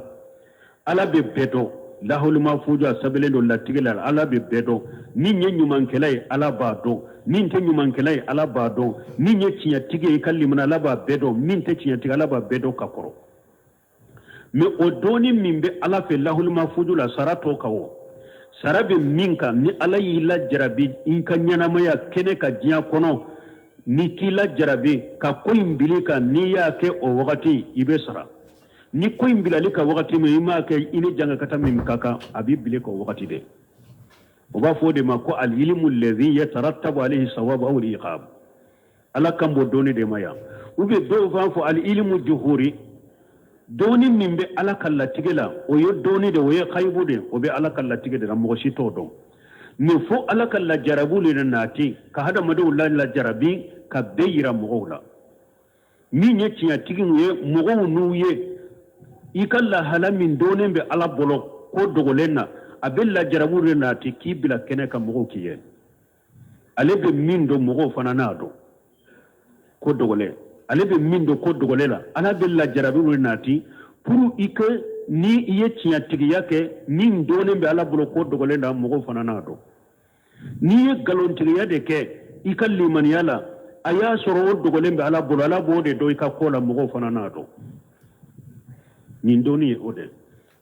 Ala bɛ bɛɛ dɔn. Lahul mahfuzu, a sɛbɛnlen don latigɛ la. Ala bɛ bɛɛ dɔn. Min ye ɲumankɛla ye, Ala b'a dɔn. Min tɛ ɲumankɛla ye, Ala b'a dɔn. Min ye tiɲɛtigi ye, i ka limana, Ala b'a bɛɛ dɔn. Min tɛ tiɲɛtigi, Ala b'a bɛɛ dɔn ka kɔrɔ. Mais o dɔnni min bɛ Ala fɛ lahul mahfuzu la, sara t'o kan. O sara bɛ min kan, ni Ala y'i lajarabi i ka ɲɛnamaya kɛnɛ ka diɲɛ kɔnɔ, ni k'i lajarabi ka ko in bili kan, n'i y'a kɛ o wagati, i bɛ sara. Ni ko in bilali ka wagati min, i m'a kɛ, i ni jangakata min ka kan, a b'i bili ka o wagati de. O b'a fɔ o de ma ko al-ilmu alladhi yatarattabu alayhi sawabu aw al-iqab. Ala kan b'o dɔnni de ma yan. Ou bien dɔw b'a fɔ al-ilmu juhuri. Dɔnni min bɛ Ala ka latigɛ la, o ye dɔnni de, o ye xayibu de, o bɛ Ala ka latigɛ de la, mɔgɔ si t'o dɔn. Mais fo Ala ka lajarabu de nati ka hadamadenw la lajarabi ka bɛɛ yira mɔgɔw la. Min ye tiɲɛtigiw ye, mɔgɔw n'u ye i ka lahala min dɔnnen bɛ Ala bolo ko dogolen na, a bɛ lajarabu de nati k'i bila kɛnɛ ka mɔgɔw k'i ye. Ale bɛ min dɔn, mɔgɔw fana n'a dɔn ko dogolen. Ale bɛ min dɔn ko dogolen la, Ala bɛ lajarabi de nati pour i ka, ni i ye tiɲɛtigiya kɛ, min dɔnnen bɛ Ala bolo ko dogolen la, mɔgɔw fana n'a dɔn. N'i ye nkalontigiya de kɛ i ka limaniya la, a y'a sɔrɔ o dogolen bɛ Ala bolo, Ala b'o de dɔn i ka ko la, mɔgɔw fana n'a dɔn. Nin dɔnni ye o de.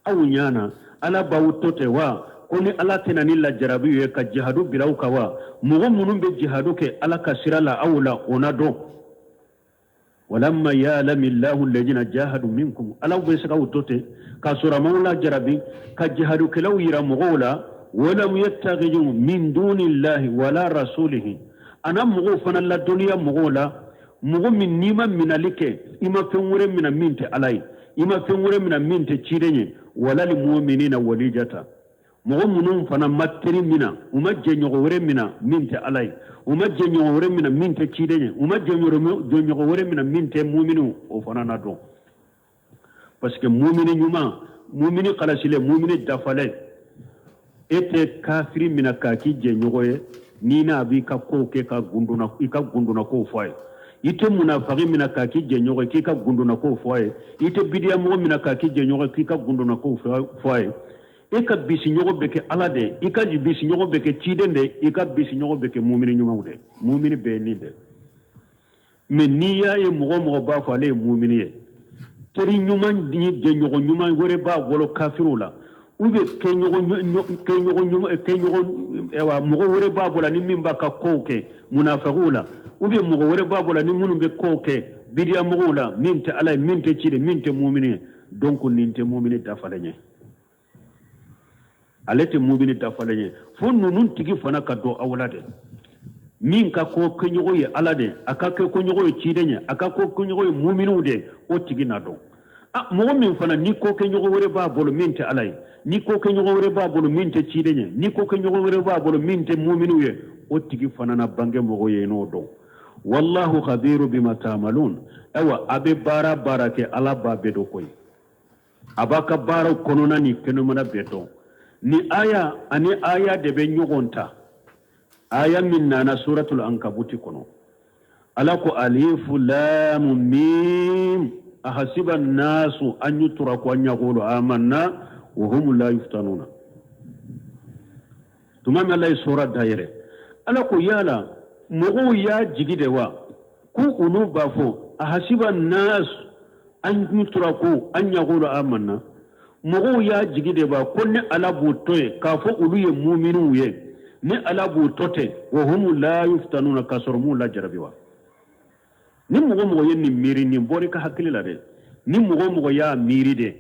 Aw ɲa na, Ala b'aw to ten wa, ko ni Ala tɛna ni lajarabi ye ka jihadu bila aw kan wa? Mɔgɔ minnu bɛ jihadu kɛ Ala ka sira la aw la, o na dɔn. Walamma ya'lami llahu alladhina jahadu minkum. Ala bɛ se k'aw to ten k'a sɔrɔ a m'aw lajarabi ka jihadukɛlaw yira mɔgɔw la. Walam yattakhidhu min dunillahi wala rasulihi. A na mɔgɔw fana ladɔnniya mɔgɔw la, mɔgɔ min n'i ma minali kɛ, i ma fɛn wɛrɛ mina min tɛ Ala ye, i ma fɛn wɛrɛ mina min tɛ ciden ye, wala lmuminina walijata. Mɔgɔ minnu fana ma teri mina, u ma jɛɲɔgɔn wɛrɛ mina min tɛ Ala ye, u ma jɛɲɔgɔn wɛrɛ mina min tɛ ciden ye, u ma jɛɲɔgɔn wɛrɛ mina min tɛ muminiw, o fana na dɔn. Parce que mumini ɲuman, mumini kalasilen, mumini dafalen, e tɛ kafiri mina k'a k'i jɛɲɔgɔn ye n'i n'a b'i ka kow kɛ ka gundona, i ka gundona kow fɔ a ye. I tɛ munafaki mina k'a k'i jɛɲɔgɔn ye k'i ka gundona kow fɔ a ye. I tɛ bidiyamɔgɔ mina k'a k'i jɛɲɔgɔn ye k'i ka gundona kow fɔ a ye. E ka bisiɲɔgɔn bɛ kɛ Ala de, i ka bisiɲɔgɔn bɛ kɛ ciden de, i ka bisiɲɔgɔn bɛ kɛ mumini ɲumanw de. Mumini bɛɛ ye nin de. Mais n'i y'a ye mɔgɔ o mɔgɔ b'a fɔ ale ye mumini ye, teri ɲuman ni jɛɲɔgɔn ɲuman wɛrɛ b'a bolo kafiriw la, ou bien kɛɲɔgɔn kɛɲɔgɔn ɛwa mɔgɔ wɛrɛ b'a bolo ni min b'a ka kow kɛ munafakiw la, ou bien mɔgɔ wɛrɛ b'a bolo ni minnu bɛ kow kɛ bidiyamɔgɔw la, min tɛ Ala ye, min tɛ ciden, min tɛ mumini ye, donc nin tɛ mumini dafalen ye. Ale tɛ mumini dafalen ye. Fo ninnu tigi fana ka dɔn aw la de. Min ka ko kɛɲɔgɔn ye Ala de, a ka kɛ koɲɔgɔn ye ciden ye, a ka ko kɛɲɔgɔn ye muminiw de, o tigi na dɔn. A mɔgɔ min fana ni ko kɛɲɔgɔn wɛrɛ b'a bolo min tɛ Ala ye, ni ko kɛɲɔgɔn wɛrɛ b'a bolo min tɛ ciden ye, ni ko kɛɲɔgɔn wɛrɛ b'a bolo min tɛ muminiw ye, o tigi fana na bange mɔgɔ ye n'o dɔn. Wallahu khabiru bima ta'malun. Ayiwa, a bɛ baara baara kɛ, Ala b'a bɛɛ dɔn koyi. A b'a ka baaraw kɔnɔna ni kɛnɛmana bɛɛ dɔn. Ni aya ani aya de bɛ ɲɔgɔn ta. Aya min nana suratul ankabuti kɔnɔ, Ala ko alifu lamu mim ahasiba nasu an yutraku an yaqulu amanna wa hum la yuftanuna. Tuma min Ala ye sura dayɛlɛ, Ala ko yala mɔgɔw y'a jigi de wa ko olu b'a fɔ ahasiba nasu an yutraku an yaqulu amanna. Mɔgɔw y'a jigi de ba ko ne Ala b'u to yen k'a fɔ olu ye muminiw ye, ne Ala b'u to ten, wa hum la yuftanuna, k'a sɔrɔ m'u lajarabi wa? Ni mɔgɔ mɔgɔ ye nin miiri, nin bɔra i ka hakili la dɛ. Ni mɔgɔ mɔgɔ y'a miiri de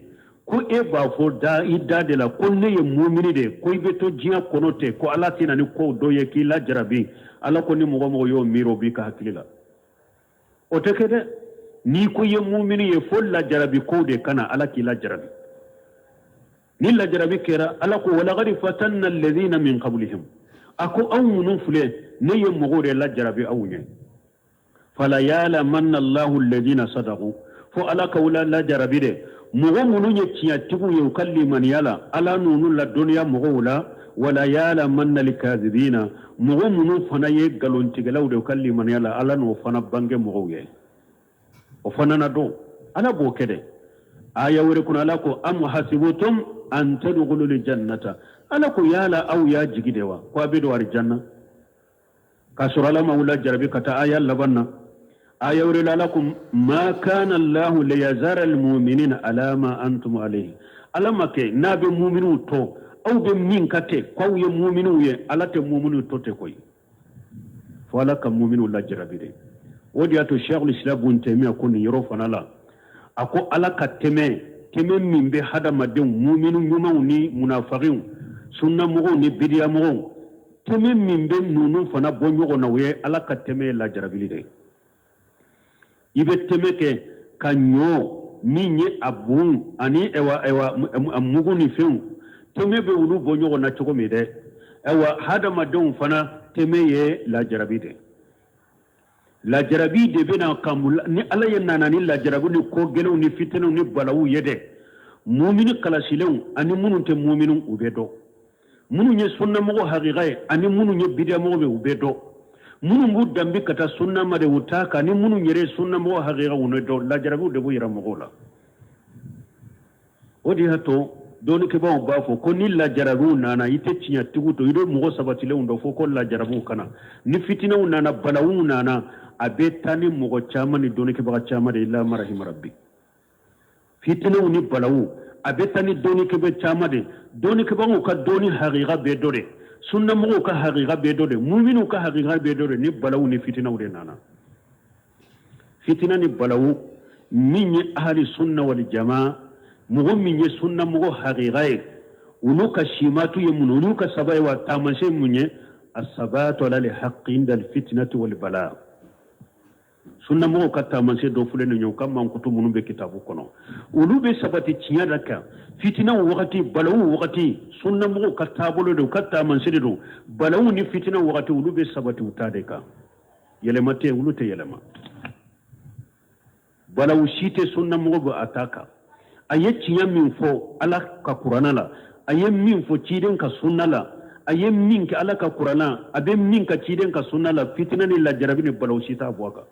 Ko e b'a fɔ da i da de la ko ne ye mumini de ye, ko i bɛ to diɲɛ kɔnɔ ten, ko Ala tɛ na ni kow dɔ ye k'i lajarabi. Ala ko ni mɔgɔ mɔgɔ y'o miiri, o b'i ka hakili la. O tɛ kɛ dɛ. N'i ko i ye mumini ye, fo lajarabi kow de ka na, Ala k'i lajarabi. Ni lajarabi kɛra, Ala ko walakadi fatanna alladhina min qablihim, a ko aw minnu filɛ, ne ye mɔgɔw de lajarabi aw ɲɛ. Fala ya'lamanna Allahu alladhina sadaqu, fo Ala k'aw la lajarabi dɛ, mɔgɔ minnu ye tiɲɛtigiw ye u ka limaniya la, Ala n'olu ladɔnniya mɔgɔw la. Wala ya'lamanna alkazibina, mɔgɔ minnu fana ye nkalontigɛlaw de u ka limaniya la, Ala n'o fana bange mɔgɔw ye, o fana na dɔn. Ala b'o kɛ dɛ. Aya wɛrɛ kɔnɔ, Ala ko am hasibutum an tadkhulul jannata, Ala ko yala aw y'a jigi de wa ko a bɛ don arijanna k'a sɔrɔ Ala m'aw lajarabi? Ka taa aya laban na, aya wɛrɛ la, Ala ko ma kana Allahu liyazara almu'minina ala ma antum alayhi, Ala ma kɛ n'a bɛ muminiw to aw bɛ min kan ten k'aw ye muminiw ye. Ala tɛ muminiw to ten koyi, fo Ala ka muminiw lajarabi de. O de y'a to Sheikhul Islam Ibn Taymiyyah ko nin yɔrɔ fana la, a ko Ala ka tɛmɛ tɛmɛ min bɛ hadamadenw, muminu ɲumanw ni munafagiw, sunnamɔgɔw ni bidiyamɔgɔw, tɛmɛ min bɛ ninnu fana bɔ ɲɔgɔn na, o ye Ala ka tɛmɛ ye lajarabili de. I bɛ tɛmɛ kɛ ka ɲɔ min ye a bon ani ɛwa ɛwa mugu ni fɛnw, tɛmɛ bɛ olu bɔ ɲɔgɔn na cogo min dɛ, ɛwa hadamadenw fana tɛmɛ ye lajarabi de. Lajarabi de bɛna ka ni Ala ye nana ni lajarabi ni ko gɛlɛnw ni fitinɛw ni balawu ye dɛ, mumini kalasilenw ani minnu tɛ mumini, u bɛ dɔn. Minnu ye sunnamɔgɔ hakika ye ani minnu ye bidiyamɔgɔ ye, u bɛ dɔn. Minnu b'u danbe ka taa sunna ma de, u t'a kan, ni minnu yɛrɛ ye sunnamɔgɔ hakika, u bɛ dɔn. Lajarabiw de b'u yira mɔgɔw la. O de y'a to dɔnnikɛbaaw b'a fɔ ko ni lajarabiw nana, i tɛ tiɲɛtigiw to, i bɛ mɔgɔ sabatilenw dɔn, fo ko lajarabiw ka na. Ni fitinɛw nana, balawuw nana, a bɛ taa ni mɔgɔ caman ni dɔnnikɛbaga caman de ye, illa man rahima rabbi. Fitinɛw ni balawu, a bɛ taa ni dɔnnikɛbaa caman de. Dɔnnikɛbagaw ka dɔnni hakika bɛ dɔn de, sunnamɔgɔw ka hakika bɛ dɔn de, muminiw ka hakika bɛ dɔn de, ni balawu ni fitinɛw de nana. Fitina ni balawu min ye ahali sunna wal jamaa, mɔgɔ min ye sunnamɔgɔ hakika ye, olu ka simatu ye mun, olu ka saba ye wa taamasiyɛn mun ye? Asabatu ala alhaqi inda alfitnati wal bala. Sunnamɔgɔw ka taamasiyɛn dɔ filɛ nin ye, u ka mankutu minnu bɛ kitabu kɔnɔ, olu bɛ sabati tiɲɛ la kan fitinaw wagati, balawu wagati. Sunnamɔgɔw ka taabolo de, u ka taamasiyɛn de don. Balawu ni fitinaw wagati, olu bɛ sabati u ta de kan, yɛlɛma tɛ, olu tɛ yɛlɛma. Balawu si tɛ sunnamɔgɔ bɔ a ta kan. A ye tiɲɛ min fɔ Ala ka kuranna la, a ye min fɔ ciden ka sunna la, a ye min kɛ Ala ka kuranna, a bɛ min ka ciden ka sunna la, fitina ni lajarabi ni balawu si t'a bɔ a kan.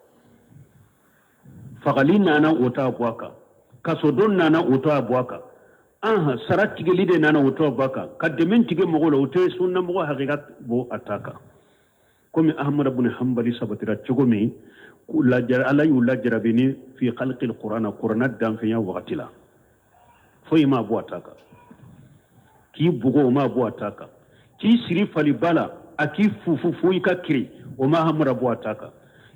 Fagali nana, o t'a bɔ a kan. Kasodon nana, o t'a bɔ a kan. Anhan, sara tigɛli de nana, o t'o bɔ a kan. Ka dɛmɛ tigɛ mɔgɔw la, o tɛ sunnamɔgɔ hakika bɔ a ta kan. Komi Ahmad bin Hanbali sabatira cogo min, Ala y'u lajarabi ni fi khalqil Qur'an, Qur'an danfɛnya wagati la, foyi m'a bɔ a ta kan. K'i bugɔ, o m'a bɔ a ta kan. K'i siri faliba la, a k'i fufu fo i ka kiri, o ma Ahmad bɔ a ta kan.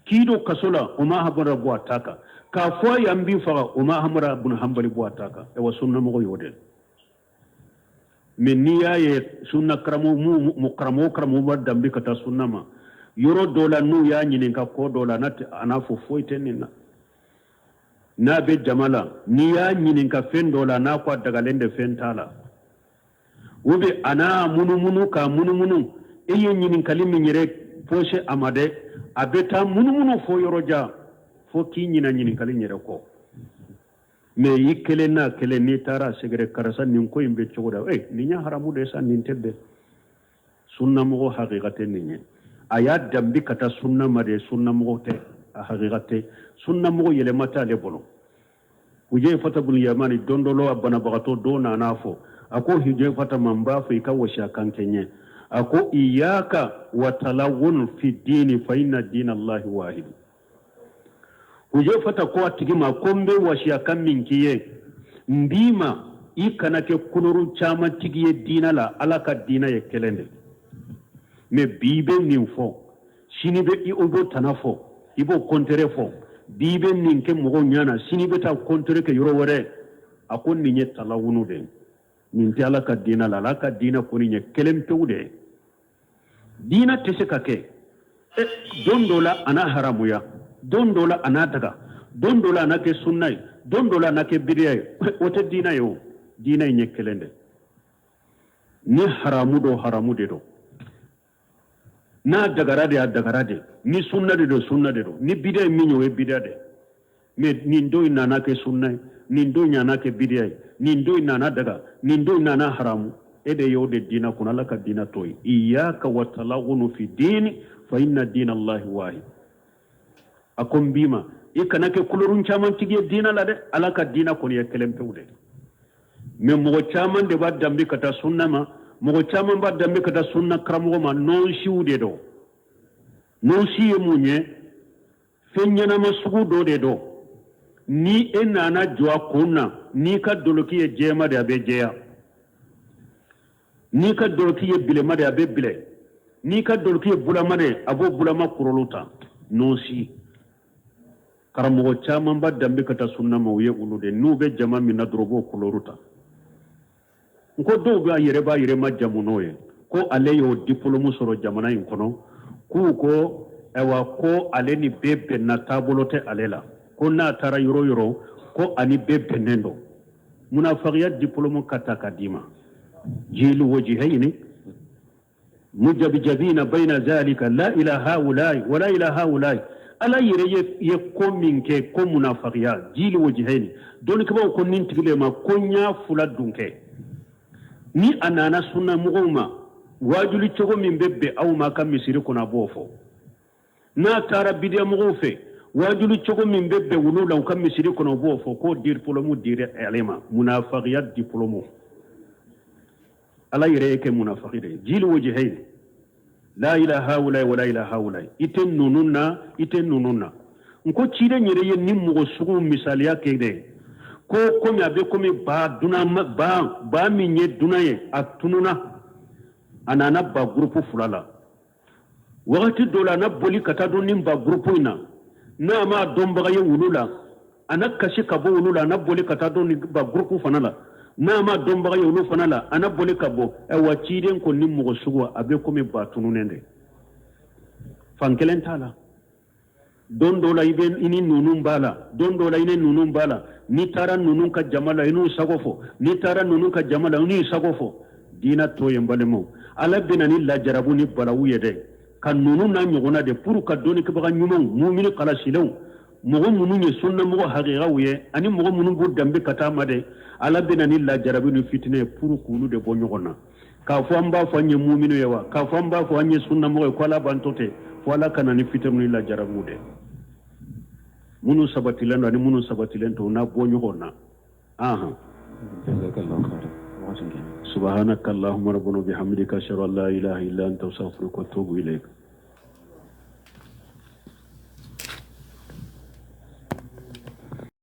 K'i don kaso la, o ma Ahmad bɔ a ta kan. K'a fɔ a y'an b'i faga, o ma Ahmad bin Hanbali bɔ a ta kan. Ayiwa, sunnamɔgɔ y'o de. Mais n'i y'a ye sunna karamɔgɔ, karamɔgɔ karamɔgɔ b'a danbe ka taa sunna ma, yɔrɔ dɔ la, n'u y'a ɲininka ko dɔ la, a n'a fɔ foyi tɛ nin na. N'a bɛ jama la, n'i y'a ɲininka fɛn dɔ la, n'a ko a dagalen de, fɛn t'a la, ou bien a n'a munumunu k'a munumunu, e ye ɲininkali min yɛrɛ posé a ma dɛ, a bɛ taa munumunu fo yɔrɔ jan, fo k'i ɲina ɲininkali yɛrɛ kɔ. Mais i kelen n'a kelen, n'i taara a sɛgɛrɛ, karisa, nin ko in bɛ cogo da, eh, nin ye haramu de sa, nin tɛ bɛn. Sunnamɔgɔ hakika tɛ nin ye. A y'a danbe ka taa sunna ma de, sunnamɔgɔ tɛ, a hakika tɛ. Sunnamɔgɔ yɛlɛma t'ale bolo. Hujayifata bun Yamani, don dɔ la, a banabagatɔ dɔ nana fɔ, a ko Hujayifata ma, n b'a fɛ i ka wasiya kan kɛ n ye. A ko iyaka wa talawun fi dini fa inna dina Allahi wahid. Hujayifata ko a tigi ma ko n bɛ wasiya kan min k'i ye, n b'i ma i kana kɛ couleur caman tigi ye diinɛ la. Ala ka diinɛ ye kelen de. Mais bi i bɛ nin fɔ, sini bɛ i b'o tana fɔ, i b'o contraire fɔ. Bi i bɛ nin kɛ mɔgɔw ɲɛ na, sini i bɛ taa contraire kɛ yɔrɔ wɛrɛ. A ko nin ye talawunu de ye, nin tɛ Ala ka diinɛ la. Ala ka diinɛ kɔni ye kelen pewu de ye. Diinɛ tɛ se ka kɛ don dɔ la a n'a haramuya, don dɔ la a n'a daga, don dɔ la a n'a kɛ sunna ye, don dɔ la a n'a kɛ bidiya ye. O tɛ diinɛ ye. O diinɛ in ye kelen de. Ni haramu don, haramu de don. N'a dagara de, a dagara de. Ni sunna de don, sunna de don. Ni bidiya ye min ye, o ye bidiya de. Mais nin don in nana kɛ sunna ye, nin don in nana kɛ bidiya ye, nin don in nana daga, nin don in nana haramu, e de y'o de diina kɔnɔ. Ala ka diina t'o ye. Iyaka wa talawunu fi dini fa inna dina Allahi wahid. A ko n b'i ma, i kana kɛ kulorun caman tigi ye diina la dɛ. Ala ka diina kɔni ye kelen pewu de. Mais mɔgɔ caman de b'a danbe ka taa sunna ma, mɔgɔ caman b'a danbe ka taa sunna karamɔgɔ ma. Nɔnsiw de don. Nɔnsi ye mun ye? Fɛn ɲɛnama sugu dɔ de don. Ni e nana jɔ a kun na, n'i ka doloki ye jɛma de, a bɛ jɛya. N'i ka doloki ye bilema de, a bɛ bilɛ. N'i ka doloki ye bulama de, a b'o bulama kurolu ta. Nɔnsi karamɔgɔ caman b'a danbe ka taa sunna ma, u ye olu de. N'u bɛ jama min na dɔrɔn, u b'o koloru ta. N ko dɔw b'a yɛrɛ b'a yɛrɛ ma jamu n'o ye ko ale y'o diplôme sɔrɔ jamana in kɔnɔ, k'u ko ayiwa ko ale ni bɛɛ bɛnna, taabolo tɛ ale la, ko n'a taara yɔrɔ yɔrɔ ko ani bɛɛ bɛnnen don. Munafagiya diplôme ka ta ka d'i ma. Jilu wajihayini mujabijabina bayna zalika la ila haulai wala ila haulai. Ala yɛrɛ ye ko min kɛ ko munafagiya jili wajihayini, dɔnnikɛbaaw ko nin tigi le ma ko ɲa fila dun kɛ. Ni a nana sunna mɔgɔw ma, waajuli cogo min bɛ bɛn aw ma ka misiri kɔnɔ, a b'o fɔ. N'a taara bidiya mɔgɔw fɛ, waajuli cogo min bɛ bɛn wulu la u ka misiri kɔnɔ, u b'o fɔ. K'o diplôme dira ale ma, munafagiya diplôme. Ala yɛrɛ ye kɛ munafaki de ye. Jili wajihayini la ila haulai wala ila haulai, i tɛ ninnu na, i tɛ ninnu na. N ko ciden yɛrɛ ye ni mɔgɔ sugu misaliya kɛ dɛ, ko komi a bɛ komi ba dunan, ba min ye dunan ye, a tununa, a nana ba gurupu fila la. Wagati dɔ la, a na boli ka taa don nin ba gurupu in na, n'a ma dɔnbaga ye wulu la, a na kasi ka bɔ wulu la. A na boli ka taa don nin ba gurupu fana la, n'a ma dɔnbaga ye olu fana la, a na boli ka bɔ. Ayiwa, ciden ko ni mɔgɔ sugu a bɛ komi ba tununnen de, fan kelen t'a la. Don dɔ la i bɛ i ni ninnu b'a la, don dɔ la i ni ninnu b'a la. N'i taara ninnu ka jama la, i n'u sago fɔ. N'i taara ninnu ka jama la, i n'u sago fɔ. Diinɛ t'o ye n balimaw. Ala bɛ na ni lajarabu ni balawu ye dɛ, ka ninnu n'a ɲɔgɔnna de pour ka dɔnnikɛbaga ɲumanw, mumini kalasilenw, mɔgɔ minnu ye sunnamɔgɔ hakikaw ye ani mɔgɔ minnu b'u danbe ka taa ma dɛ, Ala bɛ na ni lajarabi ni fitinɛ ye pour k'olu de bɔ ɲɔgɔn na. K'a fɔ an b'a fɔ an ye muminu ye wa, k'a fɔ an b'a fɔ an ye sunnamɔgɔ ye, ko Ala b'an to ten fo Ala ka na ni fitinɛ ni lajarabiw dɛ. Minnu sabatilen don ani minnu sabatilen tɛ, u n'a bɔ ɲɔgɔn na. Ahan. Subhanaka Allahumma rabbana bihamdika, ashhadu an la ilaha illa anta, astaghfiruka wa atubu ilayk.